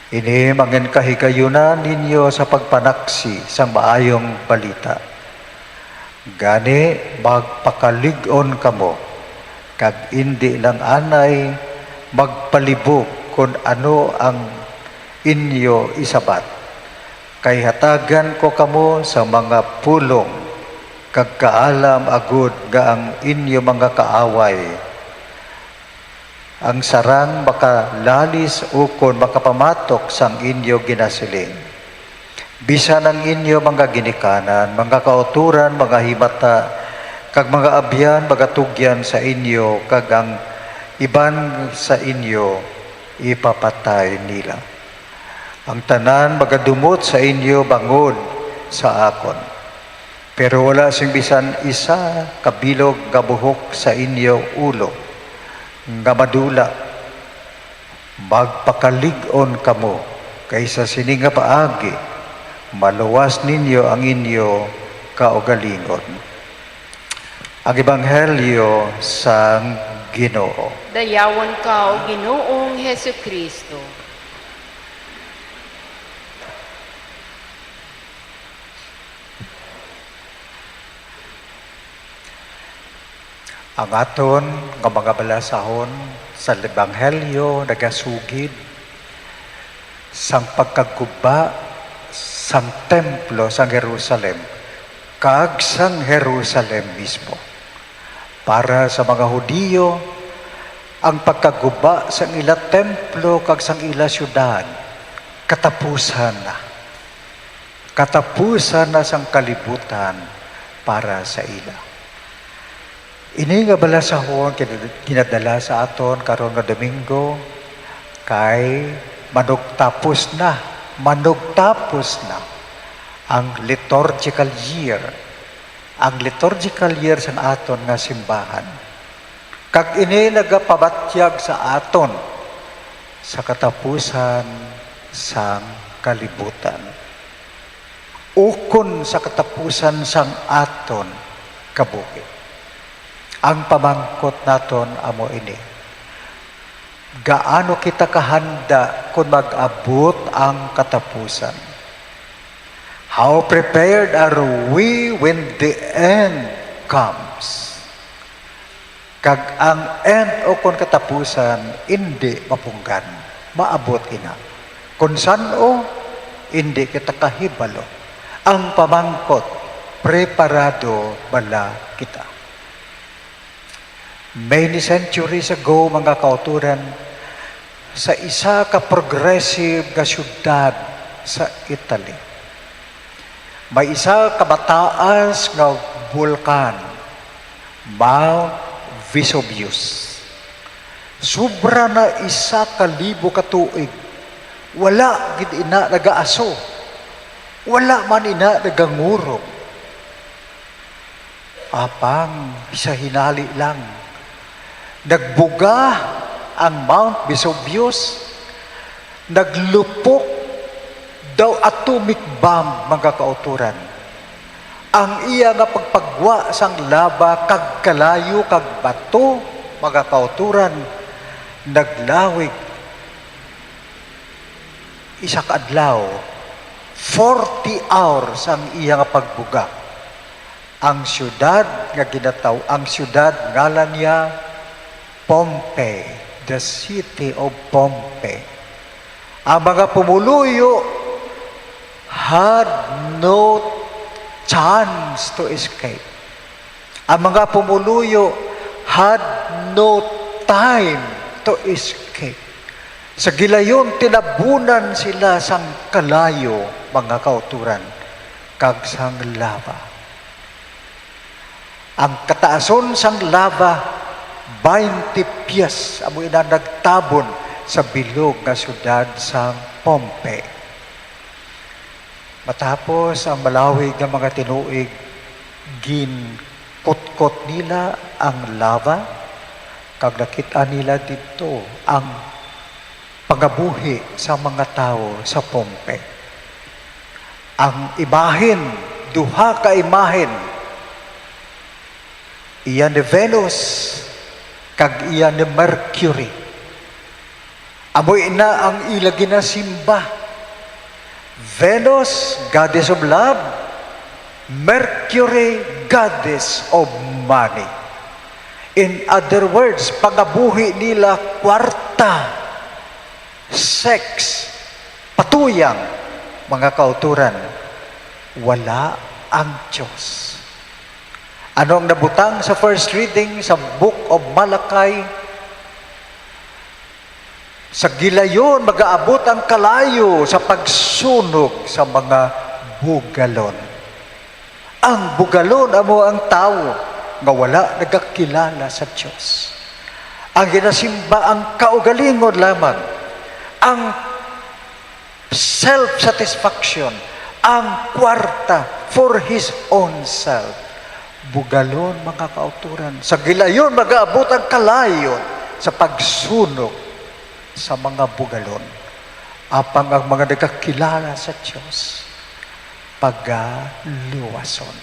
Ini manginkahigayonan ninyo sa pagpanaksi sang Maayong Balita. Gani, magpakalig-on kamo, kag indi lang anay, magpalibog kon ano ang inyo isabat. Kay hatagan ko kamo sa mga pulong kag kaalam, agud nga ang inyo mga kaaway ang sarang makalalis ukon makapamatok sang inyo ginasiling. Bisan ang inyo mga ginikanan, mga kauturan, mga himata, kag mga abyan magatugyan sa inyo, kag ang iban sa inyo ipapatay nila. Ang tanan magadumot sa inyo bangod sa akon. Pero wala sing bisan isa ka bilog nga buhok sa inyo ulo nga madula. Magpakalig-on kamo, kay sa sini nga paagi maluwas ninyo ang inyo kaugalingon." Ang Ebanghelyo sang Ginoo. Dayawon ka, O Ginoong Jesu-Cristo. Ang aton nga mga balasahon sa Ebanghelyo nagasugid sang pagkaguba sang templo sang Jerusalem kag sang Jerusalem mismo. Para sa mga Hudiyo, ang pagkaguba sang ila templo kag sang ila siyudad katapusan na. Katapusan na sang kalibutan para sa ila. Ini nga balasahon gin-, ginadala sa aton karon nga Domingo kay manugtapos na, manugtapos na ang liturgical year, ang liturgical year sang aton nga simbahan. Kag ini nagapabatyag sa aton sa katapusan sang kalibutan, ukon sa katapusan sang aton kabuhi. Ang pamangkot naton amo ini: gaano kita kahanda kon mag-abot ang katapusan? How prepared are we when the end comes? Kag ang end o kon katapusan indi mapunggan, maabot ina. Kon san-o, indi kita kahibalo. Ang pamangkot, preparado bala kita? Many centuries ago, mga kauturan, sa isa ka progressive nga syudad sa Italy, may isa ka mataas nga bulkan, Mount Vesuvius. Sobra na isa ka libo ka tuig, wala gid ina nagaaso, wala man ina nagangurog. Apang sa hinali lang, nagbuga ang Mount Vesuvius, naglupok daw atomic bomb, mga kauturan. Ang iya nga pagpagwa sang laba kag kalayo kag bato, mga kauturan, naglawig isa ka adlaw, forty hours ang iya nga pagbuga. Ang siyudad nga ginataw-, ang siyudad ngalan niya Pompeii, the city of Pompeii. Ang mga pumuluyo had no chance to escape. Ang mga pumuluyo had no time to escape. Sa gilayon, tinabunan sila sang kalayo, mga kauturan, kag sang lava. Ang kataason sang lava, baynte pies amo ina nagtabon sa bilog nga syudad sang Pompeii. Matapos ang malawig nga mga tinuig, ginkutkot nila ang lava, kag nakit-an nila didto ang pangabuhi sa mga tawo sa Pompeii. Ang imahen, duha ka imahen, iya ni Venus kag iya ni Mercury. Amo ina ang ila ginasimba. Venus, goddess of love, Mercury, goddess of money. In other words, pangabuhi nila kwarta, sex, patuyang, mga kauturan. Wala ang Dios. Ano ang nabutang sa first reading sa Book of Malachi? Sa gilayon, magaabot ang kalayo sa pagsunog sa mga bugalon. Ang bugalon amo ang tawo nga wala nagakilala sa Dios. Ang ginasimba ang kaugalingon lamang, ang self-satisfaction, ang kwarta for his own self. Bugalon, mga kauturan. Sa gilayon, magaabot ang kalayo sa pagsunog sa mga bugalon. Apang ang mga nagakilala sa Dios, pagaluwason.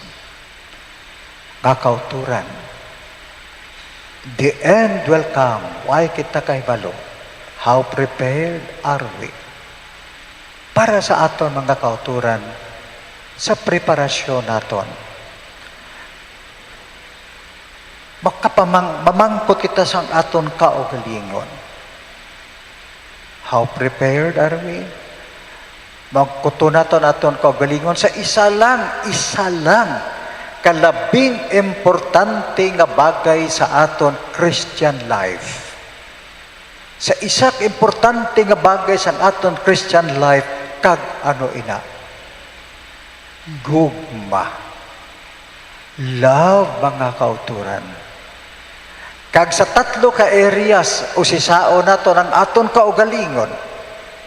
Nga kauturan, the end will come. Way kita kahibalo. How prepared are we? Para sa aton, mga kauturan, sa preparasyon naton, makapamang-, mamangkot kita sang aton kaugalingon. How prepared are we? Mangkuton naton aton kaugalingon sa isa lang, isa lang kalabing importante nga bagay sa aton Christian life. Sa isa ka importante nga bagay sa aton Christian life, kag ano ina? Gugma. Love, mga kauturan. Kag sa tatlo ka areas, usisaon naton ang aton kaugalingon.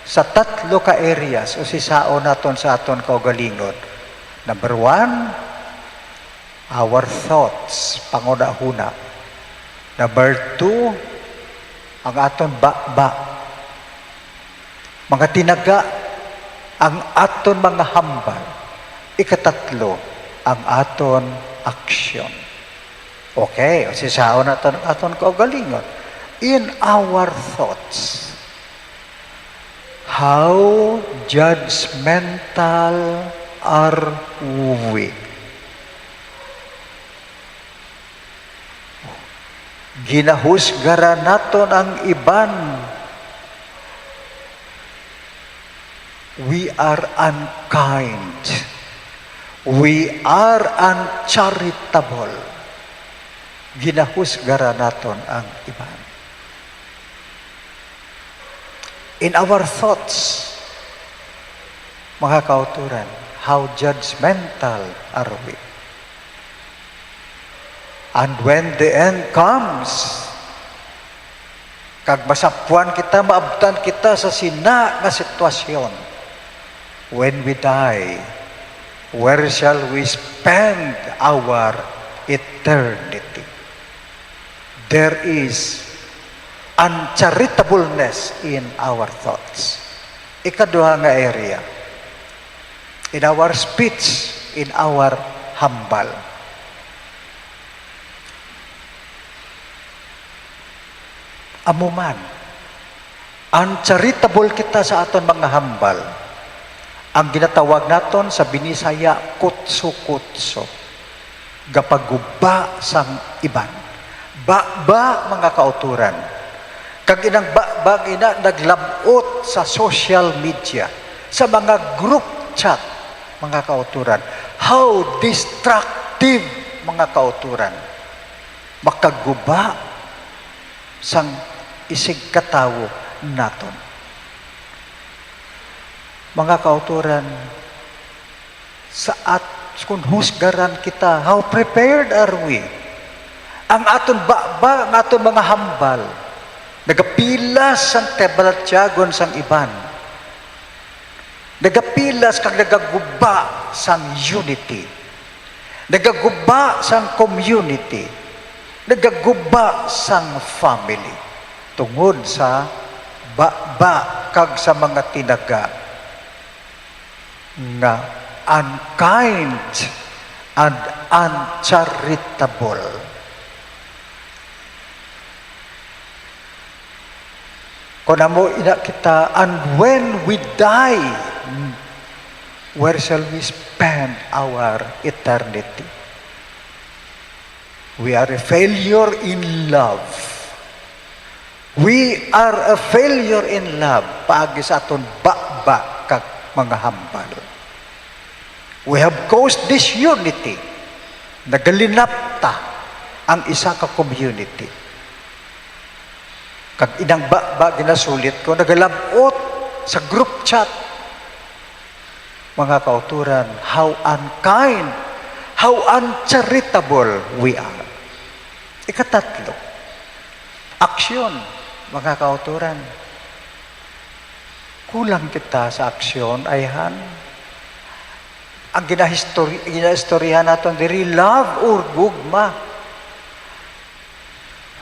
Sa tatlo ka areas, usisaon naton sa aton kaugalingon. Number one, our thoughts, panghunahuna. Number two, ang aton baba. Mga tinaga, ang aton mga hambal. Ikatatlo, ang aton aksyon. Okay, usisaon naton ang aton kaugalingon. In our thoughts, how judgmental are we? Ginahusgaran naton ang iban. We are unkind. We are uncharitable. Ginahusgaran naton ang iban. In our thoughts, mga kauturan, how judgmental are we? And when the end comes, kag masapwan kita, maabtan kita sa sina nga sitwasyon, when we die, where shall we spend our eternity? There is uncharitableness in our thoughts. Ikaduha nga area, in our speech, in our hambal. Amo man, uncharitable kita sa aton mga hambal. Ang ginatawag naton sa Binisaya, kutso-kutso. Gapaguba sang iban. Baba, mga kauturan. Kag inang baba nga ina naglab-ot sa social media, sa mga group chat, mga kauturan. How destructive, mga kauturan. Makaguba sang isig katawo naton. Mga kauturan, sa at-, kung husgaran kita, how prepared are we? Ang aton baba, ang aton mga hambal, nagapilas sang kabalatyagon sang iban. Nagapilas kag nagaguba sang unity. Nagaguba sang community. Nagaguba sang family. Tungod sa baba kag sa mga tinaga nga unkind and uncharitable. Kung amo ina kita, and when we die, where shall we spend our eternity? We are a failure in love. We are a failure in love, paagi sa aton baba kag mga hambal. We have caused disunity. Nagalinapta ang isa ka community. Kag inang baba, ginasulit ko, nagalabot sa group chat. Mga kauturan, how unkind, how uncharitable we are. Ikatatlo, aksyon, mga kauturan. Kulang kita sa aksyon, ayhan. Ang ginahistori-, ginaistoryahan naton diri, love or gugma?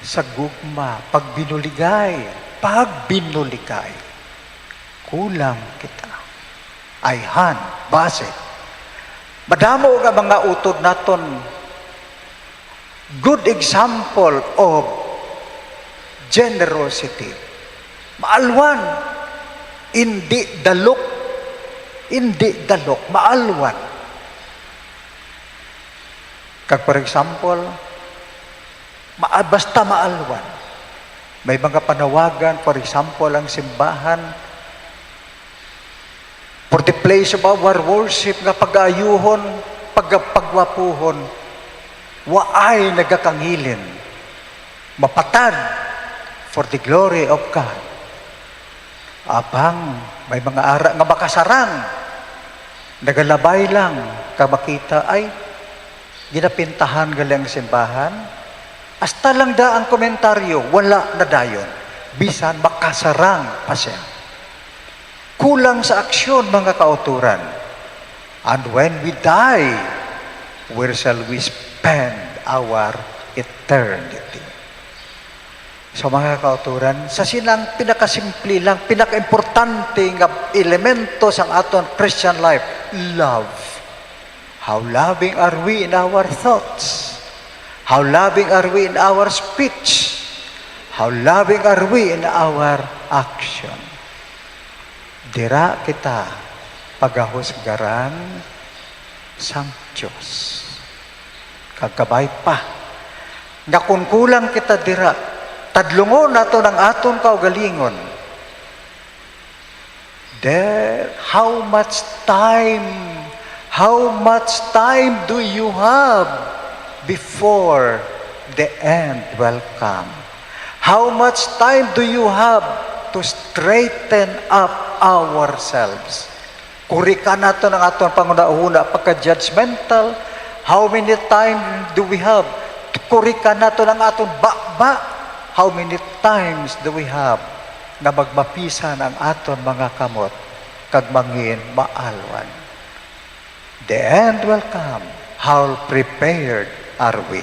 Sa gugma, pagbinuligay, pagbinuligay. Kulang kita. Ayhan, base. Madamo nga mga utod naton, good example of generosity. Maalwan, indi dalok, indi dalok, maalwan. Kag, for example, ma-, basta maalwan. May mga panawagan, for example, ang simbahan, for the place of our worship, nga pag-ayuhon, pag-, pagwapuhon, waay nagakangilin, mapatad for the glory of God. Apang may mga ara nga makasarang, nagalabay lang, ka makita, ay, ginapintahan gali ang simbahan. Hasta lang da ang komentaryo, wala na dayon. Bisan makasarang pa siya. Kulang sa aksyon, mga kauturan. And when we die, where shall we spend our eternity? So, mga kauturan, sa sinang pinakasimple lang, pinakaimportante nga elemento sang aton Christian life, love. How loving are we in our thoughts? How loving are we in our speech? How loving are we in our action? Dira kita pagahusgaran sang Dios. Kag kabay pa, nga kon kulang kita dira, tadlungon naton ang aton kaugalingon. There, how much time, how much time do you have before the end will come? How much time do you have to straighten up ourselves? Kurikan naton ang aton panghunahuna pagka-judgmental. How many time do we have? Kurikan naton ang aton baba. How many times do we have nga magmapisan ang aton mga kamot kag mangin maalwan? The end will come. How prepared are we?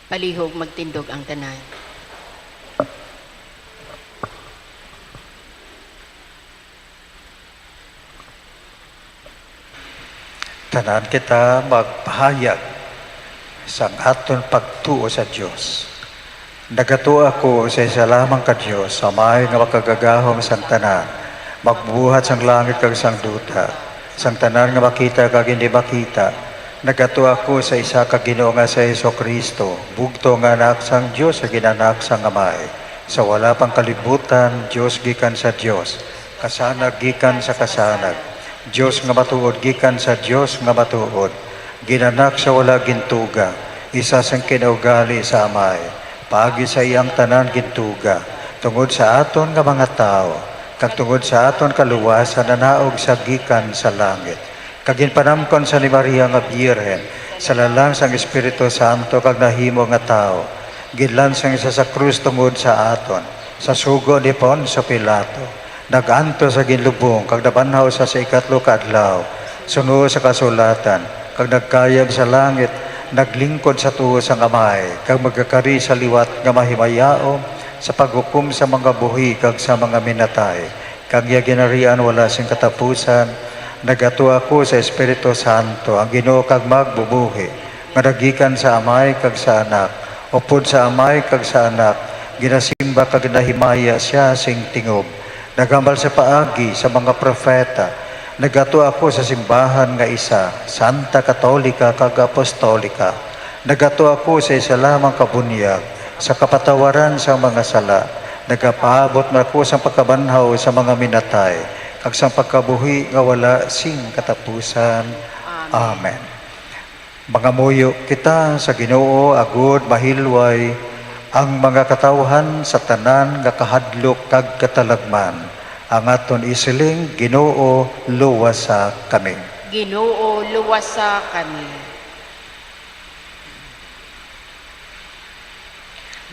Palihog, magtindog ang tanan. Tanan kita magpahayag sang aton pagtuo sa Dios. Nagatuo ako sa isa lamang ka Dios, sa Amay nga Makagagahom sang tanan, Magbuhat sang langit kag sang duta, sang tanan nga makita kag hindi makita, nagatua ako sa isa ka Ginoo nga si Jesu-Cristo, bugtong nga Anak sang Dios nga ginanak sang Amay. Sa wala pang kalibutan, Dios gikan sa Dios, kasanag gikan sa kasanag, Dios nga matuod gikan sa Dios nga matuod, ginanak sa wala gintuga, isa sang kinaugali sa Amay. Paagi sa iyang tanan gintuga, tungod sa aton nga mga tawo, kag tungod sa aton kaluwasan nanaog sa gikan sa langit, kag ginpanamkon sa ni Maria nga Birhen, sa lalang sang Espiritu Santo, kag nahimo nga tawo, ginlansang siya sa krus tungod sa aton, sa sugo ni Poncio Pilato, nag-antos sa ginlubong, kag nabanhaw sa, sa ikatlo ka adlaw, suno sa kasulatan, kag nagkayab sa langit, naglingkod sa tuo sang Amay, kag magakari sa liwat nga mahimayaon sa paghukom sa mga buhi kag sa mga minatay, kag iya ginharian wala sing katapusan. Nagatua ako sa Espiritu Santo, ang Ginoo kag magbubuhi, nga nagikan sa Amay kag sa Anak, upod sa Amay kag sa Anak, ginasimba kag ginahimaya sia sing tingob. Naghambal sa paagi sa mga propeta. Nagatua ako sa simbahan nga isa, santa, katolika, kag apostolika. Nagatua ako sa isa lamang ka bunyag, sa kapatawaran sang mga sala. Nagapaabot man ako sang pagkabanhaw sa mga minatay, kag sang pagkabuhi nga wala sing katapusan. Amen. Amen. Mangamuyo kita sa Ginoo agod mahilway ang mga katawuhan sa tanan nga kahadlok kag katalagman. Ang aton isiling, Ginoo, luwasa kami. Ginoo, luwasa kami.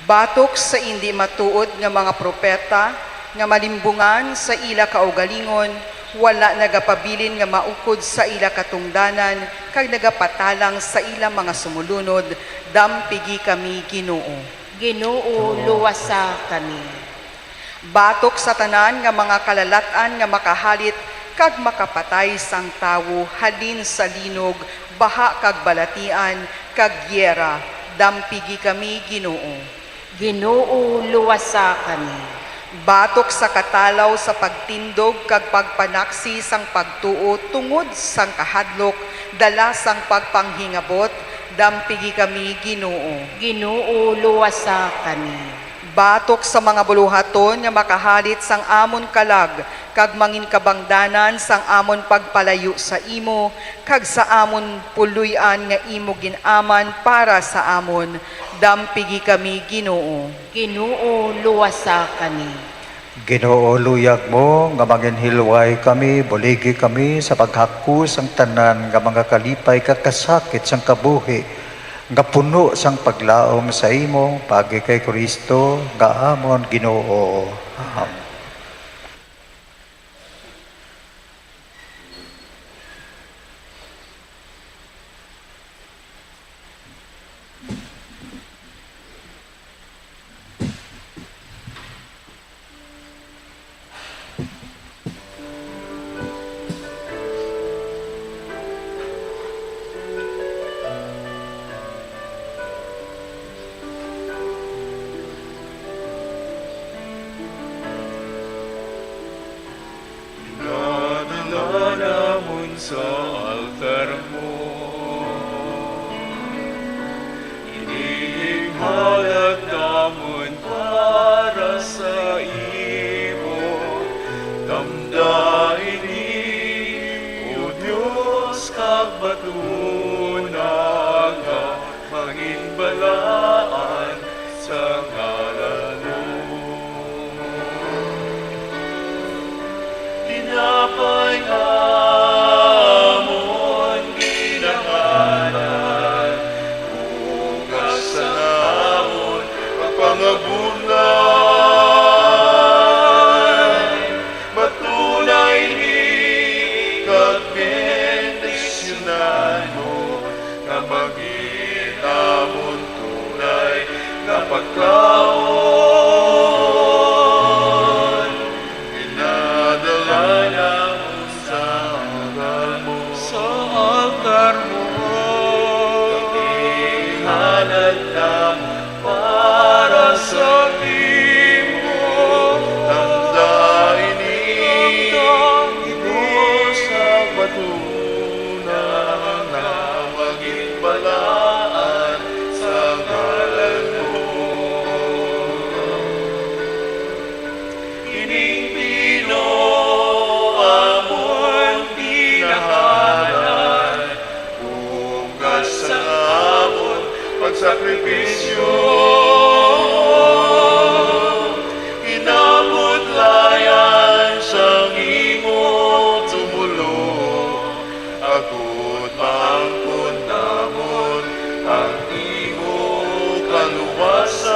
Batok sa indi matuod nga mga propeta nga malimbungan sa ila kaugalingon, wala nagapabilin nga maukod sa ila katungdanan, kag nagapatalang sa ila mga sumulunod, dampigi kami, Ginoo. Ginoo, luwasa kami. Batok sa tanan nga mga kalalat-an nga makahalit kag makapatay sang tawo halin sa linog, baha kag balatian, kag giyera, dampigi kami, Ginoo. Ginoo, luwasa kami. Batok sa katalaw sa pagtindog kag pagpanaksi sang pagtuo tungod sang kahadlok, dala sang pagpanghingabot, dampigi kami, Ginoo. Ginoo, luwasa kami. Batok sa mga buluhaton nga makahalit sang amon kalag, kag manginkabangdanan sang amon pagpalayo sa imo, kag sa amon puloy-an nga imo gin-aman para sa amon, dampigi kami, Ginoo. Ginoo, luwasa kami. Ginoo, luyag mo nga manginhilway kami, buligi kami sa paghakos sang tanan nga mga kalipay kag kasakit sang kabuhi, nga puno sang paglaom sa imo, paagi kay Cristo nga amon Ginoo. Amen. Dinadala namon sa altar mo ini halad namon para sa imo. Tamda ini, O Dios, kag batuna nga manginbalaan sa ngalan mo. Tinapay nga amon ginanganan, bugas sa amon pagpangabunay. Matunay ni kag bendisyonan mo nga magin amon tunay nga pagkaon. Pinadala namon sa altar mo. Sa altar mo. Ihalad namon para sa imo. Tamda ini, Balaan sa ngalan mo. Ining pino amon ginahanan, bugas sa amon pagsakripisyo. Inabot layan sang imo tumulong, agod maangkon namon ang imo kaluwasan.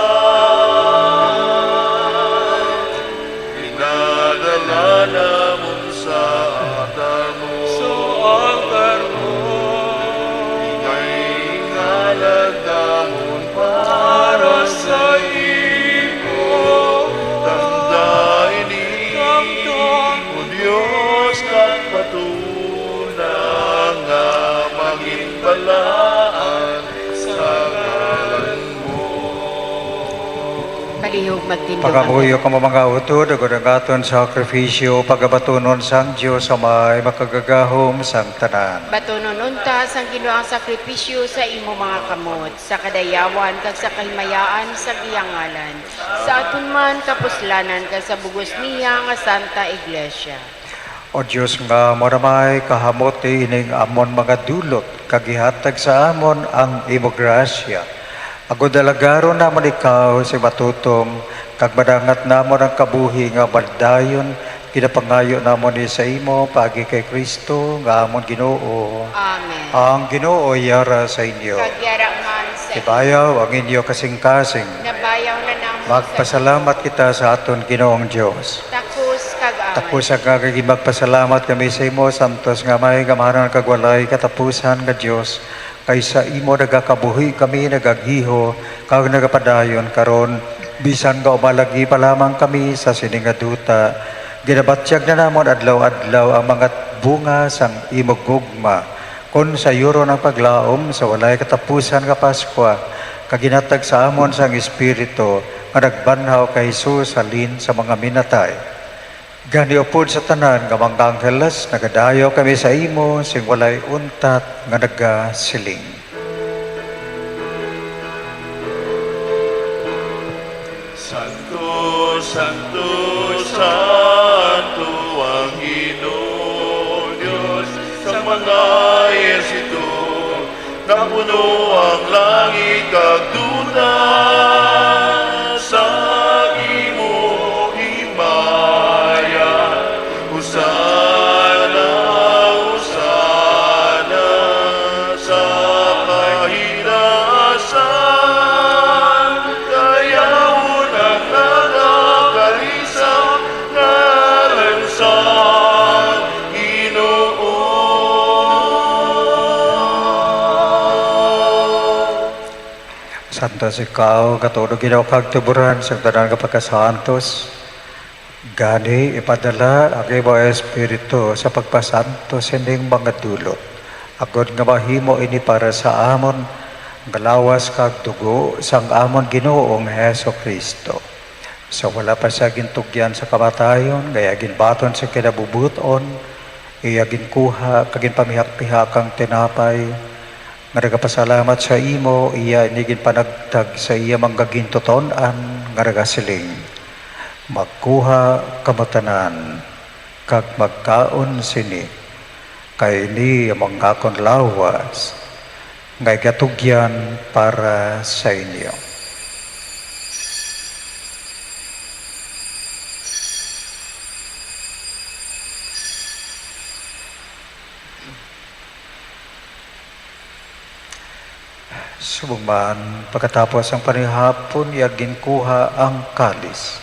Pinadala namon sa altar mo. Sa altar mo. Ingay ngalad namon para sa imo. Tanda ini, Tanda. O Dios, kag patuna nga maging balaan sa ngalan mo. Palihog magtindog ang Pagamuyo kamo, mga utod, agod ang aton sakrifisyo pagabatunon sang Dios Amay makagagahom sang tanan. Batunon unta sang Ginoo ang sakripisyo sa imo mga kamot, sa kadayawan kag sa kahimayaan sang iya ngalan, sa aton man kapuslanan kag sa bug-os niya nga Santa Iglesia. O Dios nga amo ra may kahamoti ining amon mga dulot, kag ihatag sa amon ang imo grasya, agod alagaron namon ikaw sa matutom, kag madangat namon ang kabuhi nga madayon. Ginapangayo namon ni sa imo paagi kay Cristo nga amon Ginoo. Amen. Ang Ginoo yara sa inyo. Kag yara man sa Ibayaw ang inyo kasing-kasing. Nabayaw na namon sa Magpasalamat kita sa aton Ginoong Dios. Takos kag angay. Takos kag angay magpasalamat kami sa imo, santos nga may gamhanan kag walay katapusan nga Dios, kay sa imo nagakabuhi kami, nagagiho, kag nagapadayon karon, bisan nga umalagi pa lamang kami sa sini nga duta. Ginabatyag na namon adlaw-adlaw ang mga bunga sang imo gugma, kon sayuron ang paglaom sa walay katapusan nga Paskwa, kag ginhatag sa amon sang Espiritu nga nagbanhaw kay Jesus halin sa mga minatay. Gani, upod sa tanan nga mga angheles, nagadayaw kami sa imo sing walay untat nga nagasiling: Santo, santo, santo ang Ginoong Dios sa mga ehersito. Napuno ang langit kag duta sa imo himaya. Hosana, Hosana sa kahitaasan. Dayawon ang nagakari sa ngalan sa Ginoo. Santos ikaw, katunog, Ginoo, kag tuburan sang tanan nga pagkasantos. Gani, ipadala ang imo Espiritu sa pagpasantos sining mga dulot, agod nga mahimo ini para sa amon nga lawas kag dugo sang amon Ginoong Jesu-Cristo. Sa wala pa sia gintugyan sa kamatayon, nga iya ginbaton sa kinabubuton, iya ginkuha kag ginpamihak-pihak ang tinapay, nga nagapasalamat sa imo, iya ini ginpanagtag sa iya mga gintuton-an, nga nagasiling: Magkuha kamo tanan kag magkaon sini, kay ini amo ang akon lawas, nga igatugyan para sa inyo. Subong man, pagkatapos ang panihapon, iya ginkuha ang kalis,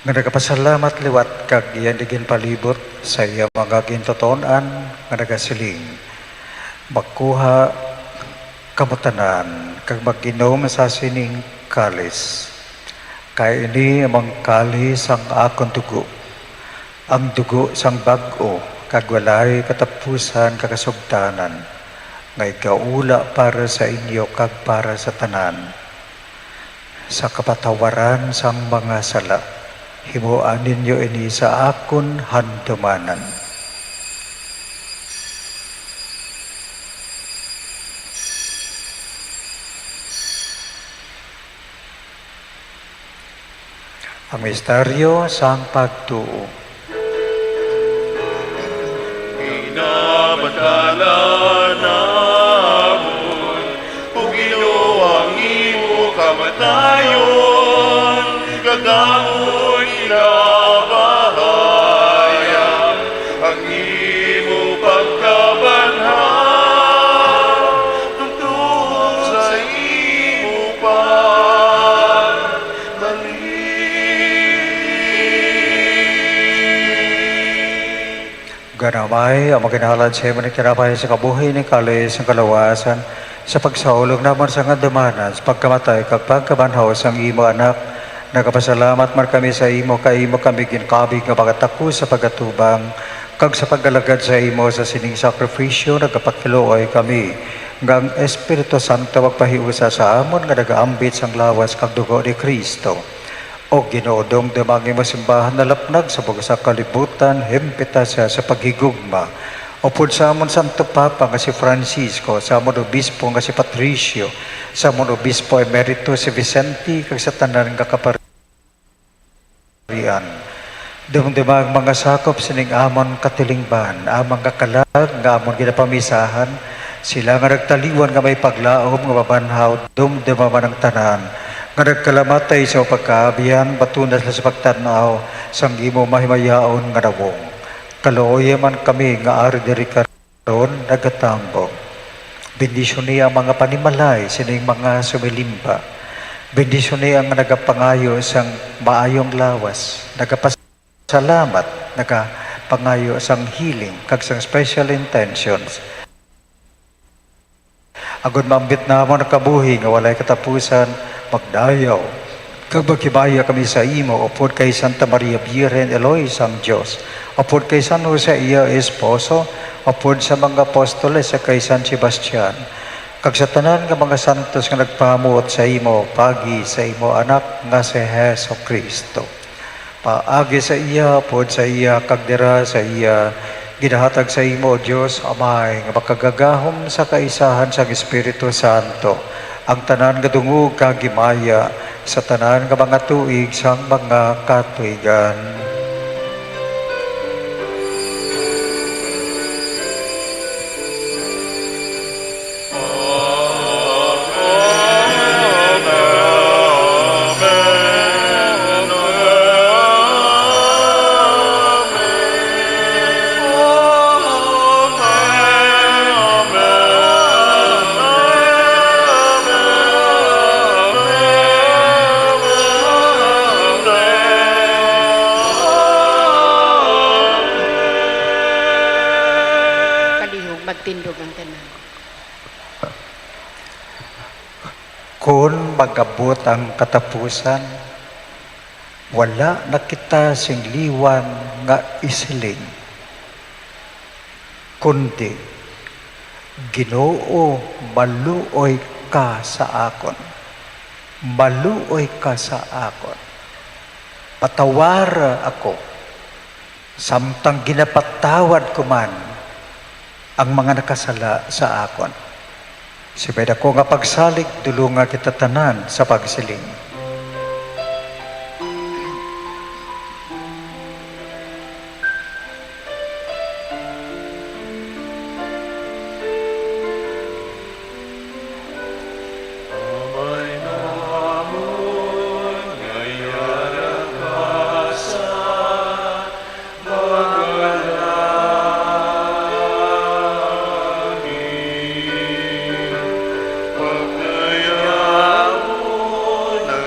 nga nagapasalamat liwat, kag iya ini ginpalibot sa iya mga gintuton-an, nga nagasiling: Magkuha kamo tanan, kag mag-inom sa sining kalis, kay ini amo ang kalis sang akon dugo, ang dugo sang bag-o kag walay katapusan nga kasugtanan, nga igaula para sa inyo kag para sa tanan, sa kapatawaran sang mga sala. Himoa ninyo ini sa akon handumanan. Ang misteryo sang pagtuo. Ginabantala namon, O Ginoo, ang imo kamatayon, kag amon ginapahayag ang imo pagkabanhaw, tungtod sa imo pagbalik. Gani, Amay, ang maginhalad sa imo ning tinapay sa kabuhi, ning kalis sa kalawasan, sa pagsaulog namon sa ngandumanan, sa pagkamatay kag pagkabanhaw sang imo Anak, nagapasalamat man kami sa imo, kay imo kami ginkabig nga makataku sa pag-atubang kag sa pag-alagad sa imo. Sa sining sakrifisyo nagapakiluoy kami nga ang Espiritu Santo magpahiusa sa amon nga nagaambit sang lawas kag dugo ni Cristo. O Ginoo, dumduma ang imo simbahan nalapnag sa bug-os nga kalibutan, himpita sia sa paghigugma. Upod sa amon Santo Papa nga si Francisco, sa amon Obispo nga si Patricio, sa amon Obispo Emerito si Vicente, kag sa tanan nga kaparian. Dumduma ang mga sakop sining amon katilingban, ang mga kalag nga amon ginapamisahan, sila nga nagtaliwan nga may paglaom nga mabanhaw, dumduma man ang tanan nga nagkalamatay sa pagkaabihan, batuna sila sa pagtan-aw sang imo mahimayaon nga nawong. Kaluoyi man kami nga ari diri karon nagatambong. Bendisyoni ang mga panimalay sining mga sumilimba. Bendisyoni ang nagapangayo sang maayong lawas, nagapas- salamat, nagapangayo sang healing kag sang special intentions. Agod maambit namon ang kabuhi nga walay katapusan, magdayaw kag maghimaya kami sa imo, upod kay Santa Maria Birhen, Eloy sang Dios, upod kay San Jose, iya esposo, upod sa mga apostoles, sa kay San Sebastian, kag sa tanan nga mga santos nga nagpahamuot sa imo, paagi sa imo Anak nga si Jesu-Cristo. Paagi sa iya, upod sa iya, kag dira sa iya, ginahatag sa imo, O Dios Amay, nga makagagahom sa kaisahan sang Espiritu Santo, ang tanan nga dungog kag himaya sa tanan nga mga tuig sang mga katuigan. Palihog, magtindog ang tanan. Kon mag-abot ang katapusan, wala na kita sing liwan nga isiling, kundi, "Ginoo, maluoy ka sa akon. Maluoy ka sa akon. Patawara ako." Samtang ginapatawad ko man ang mga nakasala sa akon. Subay daku nga pagsalig, dulonga kita tanan sa pagsiling. Amay namon nga yara ka sa mga langit, pagdayawon ang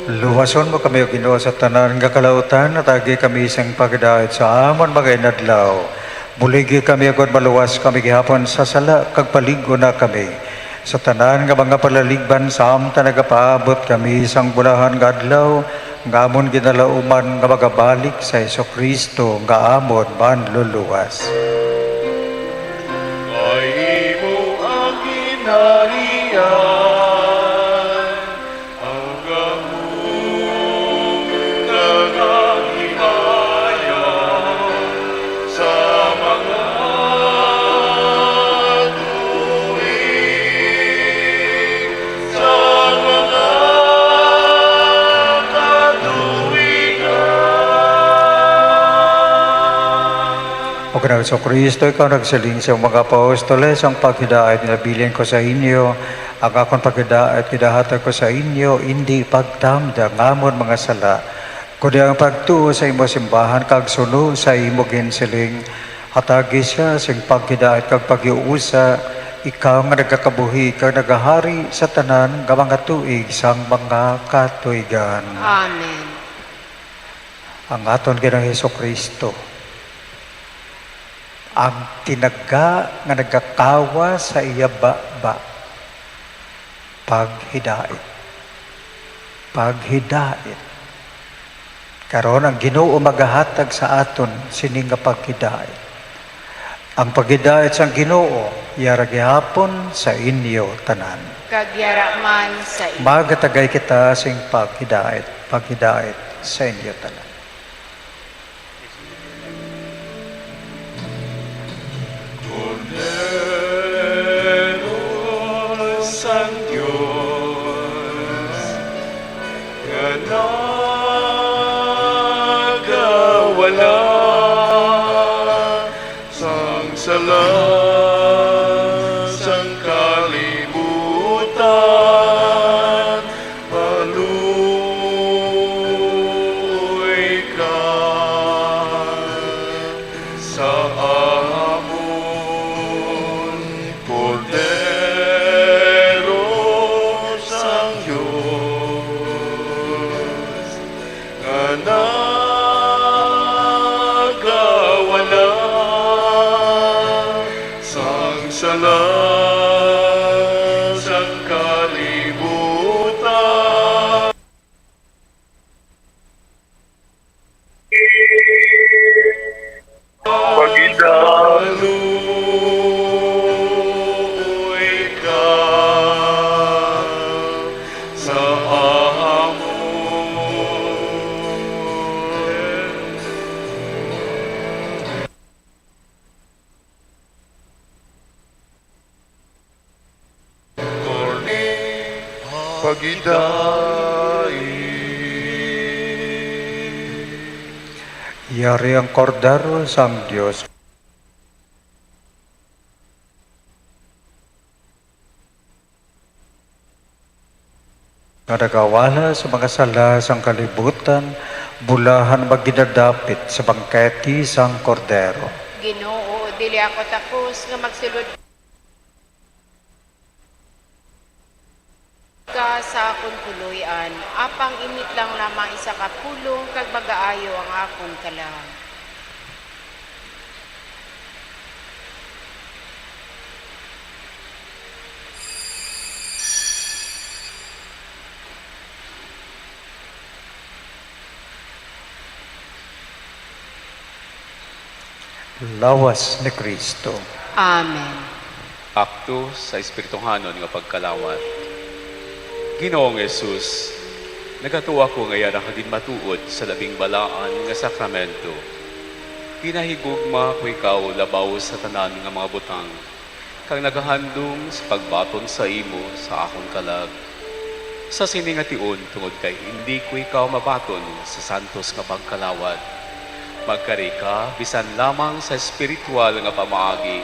Luwason mo kami, O Ginoo, sa tanan nga kalautan, hatagi kami sing paghidait sa amon mga inadlaw. Buligi kami, agod maluwas kami gihapon sa sala, kag palig-on na kami sa tanan nga mga palaligban, samtang nagapaabot kami sang bulahan nga adlaw nga amon ginalauman, nga magabalik sa Jesu-Cristo nga amon Manluluwas. Kay imo ang ginharian, ang gahom kag ang himaya sa mga tuig, sa mga katuigan. O kanang Jesu-Cristo, ikaw nagsiling sa mga apostoles, "Ang paghidait ginabilin ko sa inyo, ang akon paghidait ginahatag ko sa inyo, indi pagtamda nga amon mga sala, kundi ang pagtuo sa imo simbahan kag suno sa imo ginsiling. Hatagi sia sing paghidait kag paghiusa, ikaw nga nagakabuhi kag nagahari sa tanan nga mga tuig sang mga katuigan." Amen. Ang aton Ginoong Jesu-Cristo, ang tinaga nga nagakawa sa iya baba, paghidait, paghidait. Karon ang Ginoo magahatag sa aton sini nga paghidait. Ang paghidait sang Ginoo yara gihapon sa inyo tanan. Kag yara man sa inyo. Magatagay kita sing paghidait, paghidait sa inyo tanan. Cordero sang Dios, nga nagawala sang sala sang kalibutan, paluoy ka sa amon, Cordero sang Dios, nga nagawala sang sala sang kalibutan. Pagida. Paluoy ka sa amon. Korni pagidai. Yari ang Kordero sang Dios. Nga nagawala sa mga sala sang kalibutan, bulahan maginadapit sa bangkete sang Kordero. Ginoo, dili ako takos nga magsulod ka sa akon puloy-an, apang init lang lamang isa ka pulong kag magaayo ang akon kalag. Lawas ni Cristo. Amen. Akto sa espirituhanon nga pagkalawat. Ginoong Jesus, nagatuo ako nga yara ka ginmatuod sa labing balaan nga sakramento. Ginahigugma ko ikaw labaw sa tanan nga mga butang, kag nagahandom sa pagbaton sa imo sa akon kalag. Sa sini nga tion, tungod kay indi ko ikaw mabaton sa santos nga pagkalawat, magkari ka bisan lamang sa espiritual nga pamaagi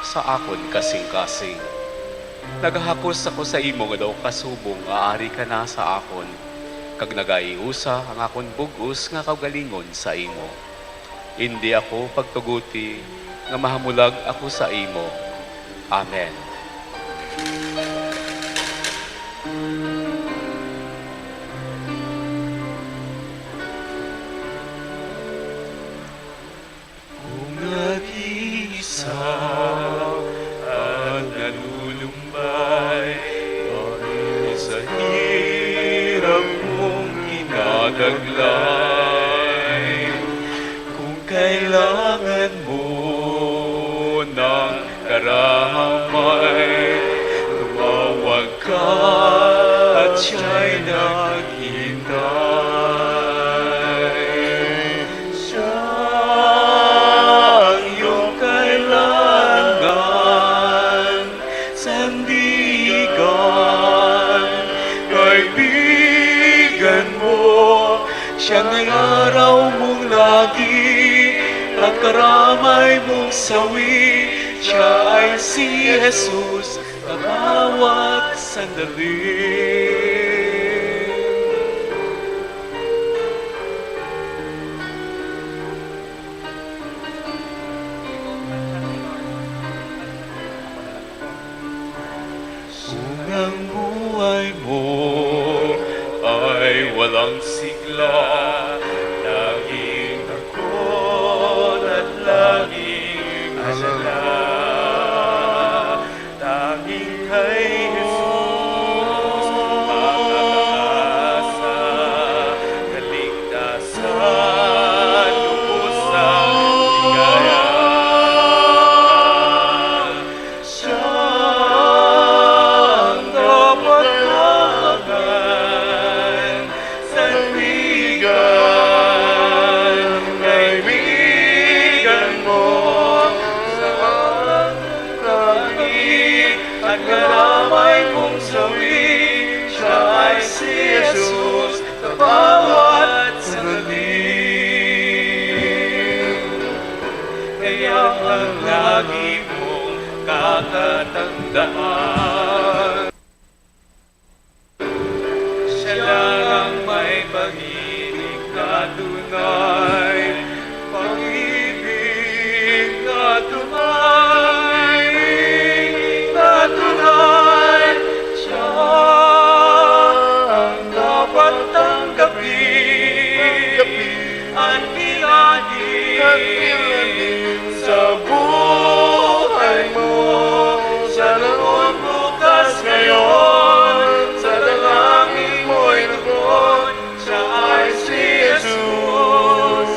sa akon kasingkasing. Nagahakos ako sa imo nga daw ka subong nga ari ka na sa akon, kag nagaiusa ang akon bug-os nga kaugalingon sa imo. Indi ako pagtuguti nga mahamulag ako sa imo. Amen. Taglay, kung kailangan mo ng karamay, tumawag ka at siya'y naghihintay. Siya ang iyong kailangan, sandigan, kaibigan mo. Siya ang araw mong lagi at karamay mong sawi. Siya ay si Jesus sa bawat sandali. Kung ang buhay mo ay walang sigla, laging takot at laging alala, tanging kay Jesus makakaasa, kaligtasan, lubos ang ligaya. Siyang kapatawagan, sandigan, kaibigan mo, sa kami at karamay mong sawi. Siya ay si Jesus sa bawat sandali. Kaya ang lagi mong kakatandaan, siya lang ang may pag-ibig na tunay, pag-ibig na tunay, na tunay. Siya ang dapat tanggapin. At kilalanin, at kilalanin sa buhay mo. Sa noon, bukas, ngayon, sa dalangin mo'y tugon. Siya ay si Jesus.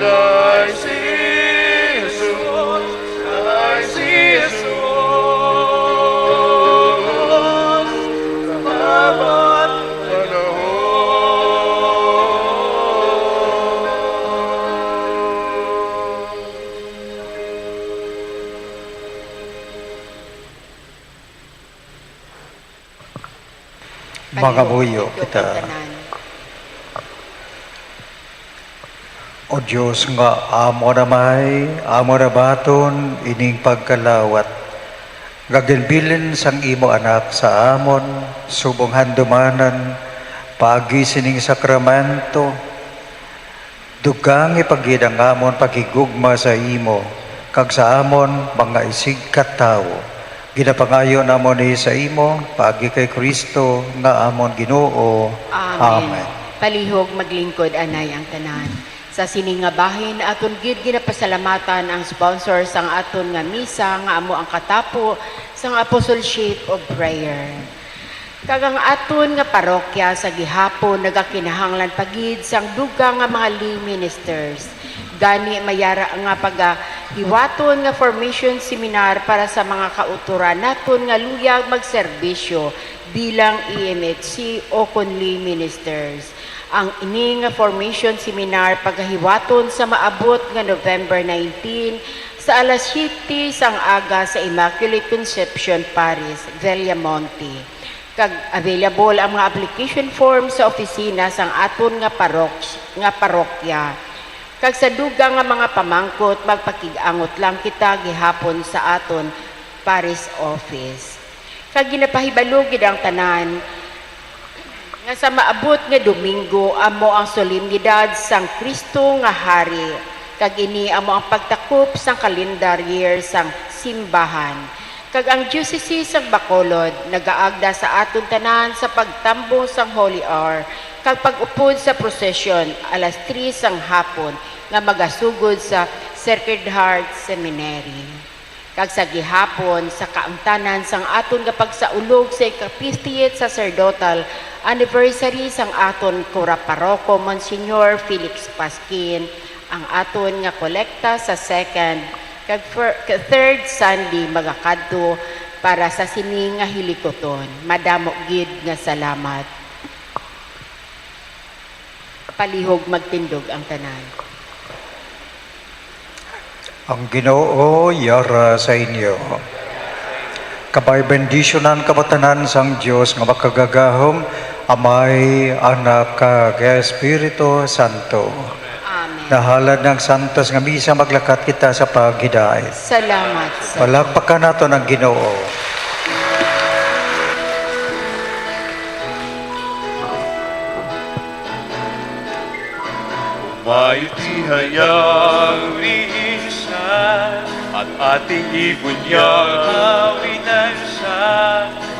Siya ay si Jesus. Siya ay si Jesus. Sa bawat panahon. Mangamuyo kita. O Dios nga amo na may, amo na baton ining pagkalawat nga ginbilin sang imo Anak sa amon, subong handumanan paagi sining sakramento. Dugangi pa gid ang amon paghigugma sa imo kag sa amon mga isigkatawo. Ginapangayo namon ni sa imo paagi kay Cristo nga amon Ginoo. Amen. Amen. Palihog maglingkod anay ang tanan. Sa sini nga bahin, aton gid ginapasalamatan ang sponsor sang aton nga misa nga amo ang katapo sang Apostleship of Prayer. Kag ang aton nga parokya sa gihapon nagakinahanglan pa gid sang dugang nga mga lay ministers. Gani, mayara nga pagahiwaton nga formation seminar para sa mga kautoran naton nga luyag magserbisyo bilang E M H C o kon lay ministers. Ang ini nga formation seminar pagahiwaton sa maabot nga November nineteen sa alas siyete sang aga sa Immaculate Conception Parish, Villamonte. Kag available ang mga application form sa opisina sang aton nga parok-, nga parokya. Kag sa dugang nga mga pamangkot, magpakig-angot lang kita gihapon sa aton parish office. Kag ginapahibalo gid ang tanan nga sa maabot nga Domingo amo ang solemnidad sang Cristo nga Hari, kag ini amo ang pagtakop sang calendar year sang simbahan. Kag ang Diocese sang Bacolod nagaagda sa aton tanan sa pagtambong sang Holy Hour kag pag-upod sa prosesyon alas tres sang hapon nga magasugod sa Sacred Heart Seminary. Kag sa gihapon, sa kaangtanan sang aton nga pagsaulog sa ika-fiftieth Sacerdotal Anniversary sang aton Cura Paroko, Monsignor Felix Pasquin, ang aton nga kolekta sa second kag fir-, ka third Sunday magakadto para sa sini nga hilikuton. Madamo gid nga salamat. Palihog magtindog ang tanan. Ang Ginoo yara sa inyo. Kabay bendisyonan kamo tanan sang Dios nga makagagahom, Amay, Anak, kag Espiritu Santo. Amen. Nahalad ng Santos nga Misa, maglakat kita sa paghidait. Salamat sa Palakpakan naton ang Ginoo. Maitihay ang liisan at ating ibunyag. Hawi na siya.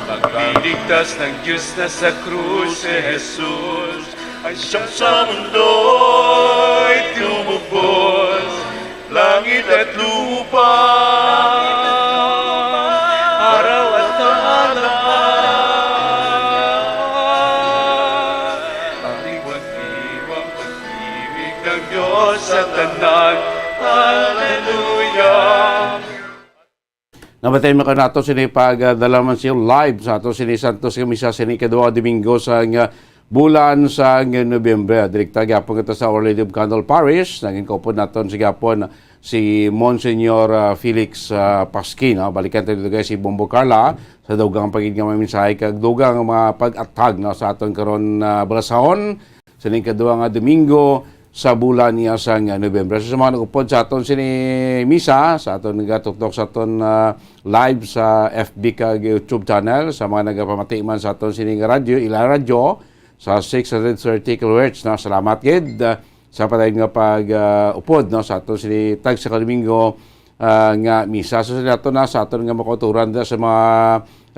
Pagliligtas ng Diyos na sa krus si Jesus, ay siyang sa mundo'y tumubos. Langit at lupa, araw at tala, ang liwat-liwang pag-ibig ng Diyos sa tanan. Hallelujah. Nabatay mo ka nato sini pag, ah, dala man siya live sa ato sini Santos nga Misa sini kadwa Domingo sa nga bulan sa nga Nobyembre. Direkta gyapon kita sa Our Lady of Candle Parish. Naging kaupod naton sa gyapon si Monsignor, ah, Felix, ah, Pasquin, no? Balikan tayo dito, guys, si Bombo Carla sa dugang pagid nga mga mensahe kag dugang nga mga pag-atag, no, sa aton karon, ah, balasahon. Sa ning kadwa nga Domingo sa bulan niya sang Nobyembre. So, sa mga nag-upod sa aton sini misa, sa aton nagatuktok sa aton, ah, live sa F B kag YouTube channel, sa mga nagapamati man sa aton sini nga radyo, Ila Radyo, sa six hundred thirty kilohertz, no? Salamat gid, ah, sa padayon nga pag, ah, upod, no, sa aton sini tagsa ka Domingo, ah, nga misa. So, sa aton na, sa aton nga makauturan da sa mga,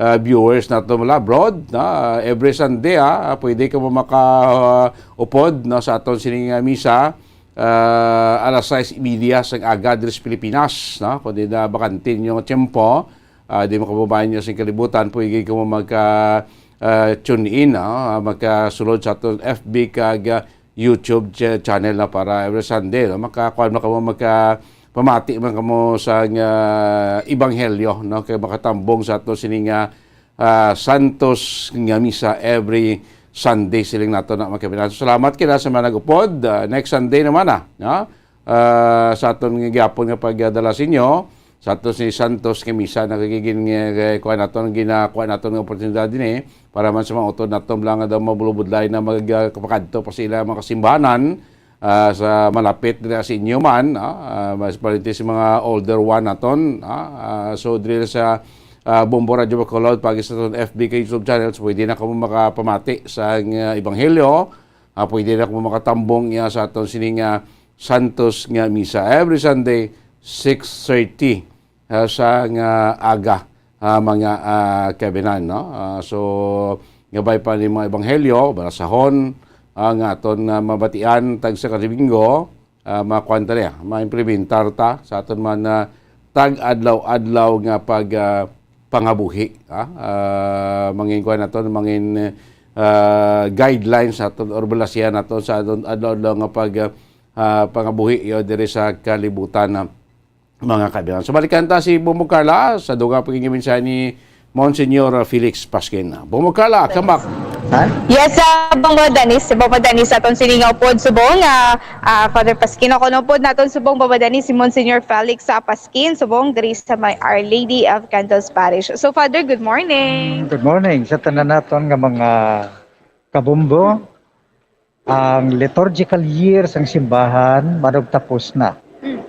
ah, viewers nato mula abroad, na every Sunday, ah, pwede ka mo maka, ah, upod, no, sa aton sining, ah, misa, ah, alas sais y media sang aga diri sa Pilipinas, no? Kung di na bakante ninyo nga tiyempo, ah, di mo kababayan nyo sa kalibutan, pwede ka mo magka, ah, tune in, no? Ah, magkasulod sa aton F B kag, ah, YouTube cha-, channel na para every Sunday, no? Makakuan man kamo, makapamati man kamo sa nga ebanghelyo, no? Kay makatambong sa ato sini nga, ah, Santos nga Misa every Sunday siling nato na magkabinan. So, salamat kina sa mga nag-upod. Ah, next Sunday naman na, no? Ah, sa aton nga gyapon nga pagdala sa inyo, sa aton si Santos nga Misa, nagigin nga, nga kuha naton, ginakuha naton nga oportunidad din eh, para man sa mga utod naton lang nga daw mabulubudlay na mag, ah, kapakadto pa sila mga kasimbahanan, ah, sa malapit dira sa inyo man, ah, ah, mas palinti sa mga older one naton, ah, ah, so diri sa, ah, Bombo Radio Bacolod, pagi sa aton F B kag YouTube channels, pwede na kamo makapamati sa, ah, ebanghelyo, ah, pwede na kamo makatambong iya sa aton sining, ah, Santos nga Misa every Sunday, six thirty, ah, sa nga aga, ah, mga, ah, kabinan, no? Ah, so, gabay pa ni mga ebanghelyo, balasahon, ah, nga aton, ah, mabatian tagsa ka Domingo, ah, makuan ta niya, maimplementar ta sa aton man, ah, tag-adlaw-adlaw nga pag, ah, pangabuhi, ah. Ah, mangin kuan naton, mangin, ah, guidelines naton or balasihan naton sa aton adlaw-adlaw nga pag, ah, ah, pangabuhi, yo, diri sa kalibutan na mga kaibigan. So, balikan ta si Bombo Carla sa dugang pagiging mensahe ni Monsignor Felix Pasquin. Bombo Carla, come back. Ha? Yes, ah, Bombo Danis, Bombo Danis, aton sini nga upod subong, ah, ah, Father Pasquin, ako na upod naton subong, Bombo Danis, si Monsignor Felix, ah, Pasquin, subong diri sa may Our Lady of Candles Parish. So, Father, good morning. Mm, good morning sa tanan naton nga mga kabombo. Ang liturgical year sang simbahan manugtapos na. Mm.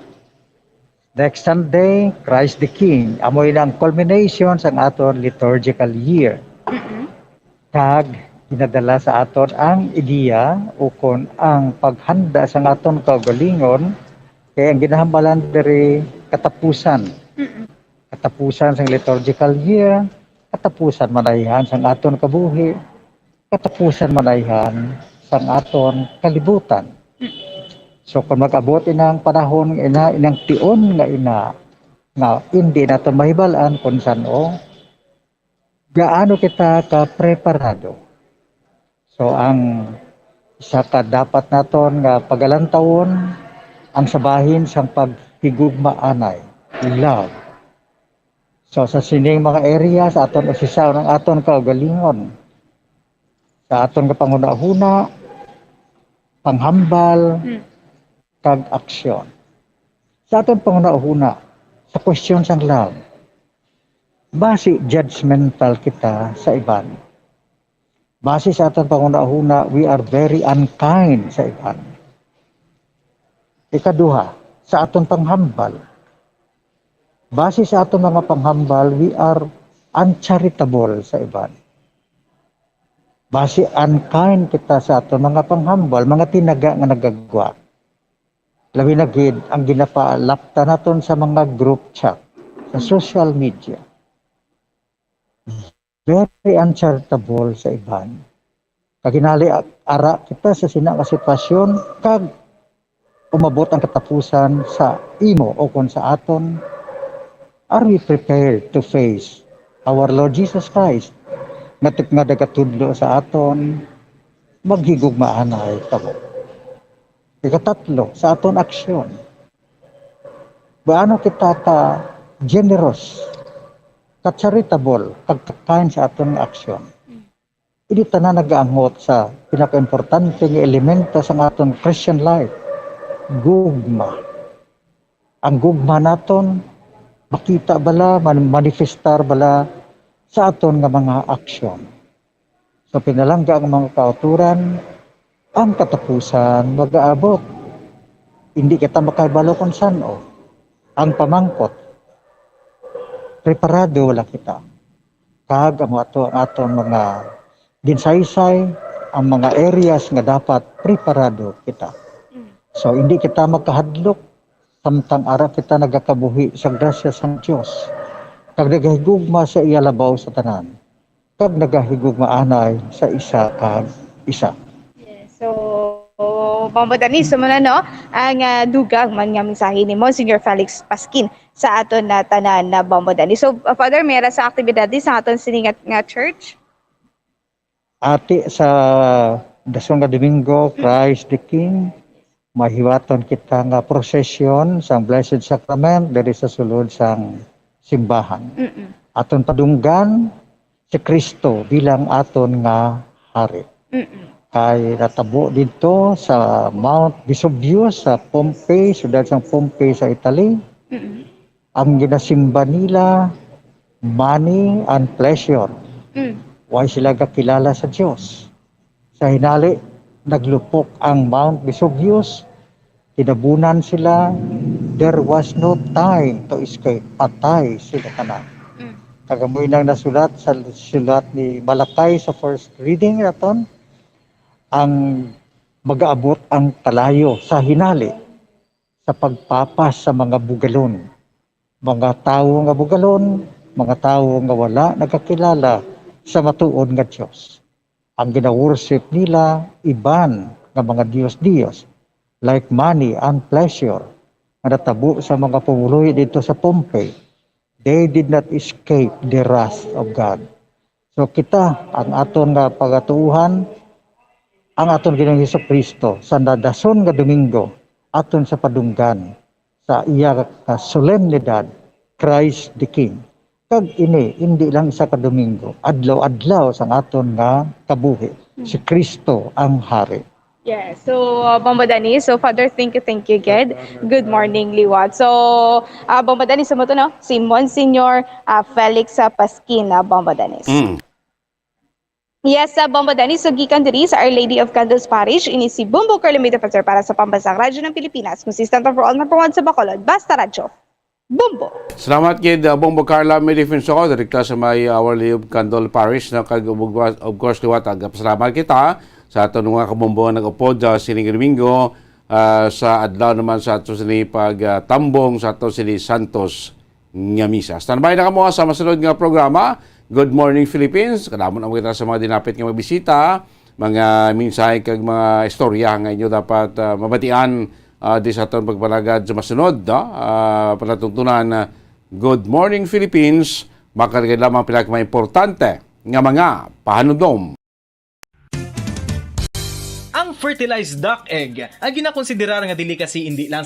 Next Sunday, Christ the King. Amo ina ang culmination sang aton liturgical year. Mm-mm. Kag ginadala sa aton ang ideya ukon ang paghanda sang aton kaugalingon, kay ang ginahambalan diri katapusan. Mm-mm. Katapusan sang liturgical year, katapusan man ayhan sang aton kabuhi, katapusan man ayhan sang aton kalibutan. So, kung mag-abot ina ang panahon nga ina, inang tion nga ina, nga indi naton mahibal-an kung san-o, gaano kita ka preparado? So, ang isa ka dapat naton nga pagalantawon, ang sa bahin sang paghigugmaanay, love. So, sa sining mga area, sa aton usisaw ang aton kaugalingon, sa aton nga panghunahuna, panghambal, Mm. kag aksyon. Sa aton panghunahuna, sa question sang love, basi judgmental kita sa iban. Basi sa aton panghunahuna, we are very unkind sa iban. Ikaduha, sa aton panghambal. Basi sa aton mga panghambal, we are uncharitable sa iban. Basi unkind kita sa aton mga panghambal, mga tinaga nga nagagwa. Labi na gid ang ginapalapta naton sa mga group chat, sa social media. Very uncharitable sa iban. Kag hinali, a-, ara kita sa sina nga sitwasyon, kag umabot ang katapusan sa imo o kon sa aton, are we prepared to face our Lord Jesus Christ nga, nga nagatudlo sa aton, maghigugmaanay kamo? Ikatatlo, sa aton aksyon. Gaano kita ka generous, ka charitable, kag kakain sa aton nga aksyon? Ini tanan nagaangot sa pinakaimportante nga elemento sa aton Christian life, gugma. Ang gugma naton makita bala, man-, manifestar bala sa aton nga mga aksyon. Sa pinalangga ang mga kauturan, ang katapusan magaabot. Hindi kita makahibalo kung san-o. Ang pamangkot, preparado wala kita? Kag ang ato, ang aton mga ginsaysay, ang mga areas nga dapat preparado kita. So, hindi kita magkahadlok samtang ara kita nagakabuhi sa grasya sang Dios, kag nagahigugma sa iya labaw sa tanan, kag nagahigugmaanay sa isa kag isa. Yes. So, Bombo Danis, so muna, no, ang, ah, dugang man nga mensahe ni Monsignor Felix Pasquin sa aton na tanan na Bombo Danis. So, uh, Father, may ara sa aktibidades sa aton sini nga, nga church? Ati sa dason nga Domingo, Christ the King, mahiwaton kita nga prosesyon sang Blessed Sacrament diri sa sulod sang simbahan. Mm-mm. Aton padunggan si Cristo bilang aton nga Hari. Mm-mm. Kay natabo didto sa Mount Vesuvius sa Pompeii, siyudad sang Pompeii sa Italy. Mm-mm. Ang ginasimba nila, money and pleasure. Mm. Way sila gakilala sa Dios. Sa hinali, naglupok ang Mount Vesuvius, tinabunan sila, there was no time to escape. Patay sila tanan. Mm. Kag amo nang nasulat sa sulat ni Malakay sa first reading naton, ang magaabot ang kalayo sa hinali sa pagpapas sa mga bugalon. Mga tawo nga bugalon, mga tawo nga wala nagakilala sa matuod nga Dios. Ang gina-worship nila iban nga mga dios-dios, like money and pleasure, nga natabo sa mga pumuluyo didto sa Pompeii. They did not escape the wrath of God. So kita, ang aton nga pagatuohan, ang aton Ginoong Jesu-Cristo, sa nadason nga Domingo, aton sa padunggan sa iya nga solemnidad, Christ the King. Kag ini, hindi lang isa ka Domingo, adlaw-adlaw sang aton nga kabuhi, si Cristo ang Hari. Yes. So, uh, Bombo Dani, so Father, thank you, thank you, gid. Good morning, liwat. So, uh, Bombo Dani, sa mo to, no? Si Monsignor, uh, Felix, uh, Pasquin, uh, Bombo Dani. Mm. Yes, uh, Bombo Dani, so gikan diri sa Our Lady of Candles Parish, ini si Bombo Carlo May Defensor para sa Pambansang Radyo ng Pilipinas, consistent for all, number one sa Bacolod, Basta Radyo. Bombo. Salamat gid, uh, Bombo Carla May Defensor, direkta sa may, uh, Our Lady of Candle Parish, no? Kag, of course, liwat, nagapasalamat kita sa aton mga kabombo nga nag-upod, uh, sining Domingo, uh, sa adlaw naman sa ato sini pag, uh, tambong sa ato sini Santos nga Misa. Standby na kamo sa masunod nga programa, Good Morning Philippines. Kadamo na kita sa mga dinapit nga magbisita, mga mensahe kag mga istorya nga inyo dapat, ah, mabatian, ah, di sa aton pagpanagad sa masunod, no? Ah, palatuntunan, ah, Good Morning Philippines, makarga lamang pila ka mga importante nga mga pahanumdom. fertilized duck egg, ang ginakonsiderar nga delicacy indi lang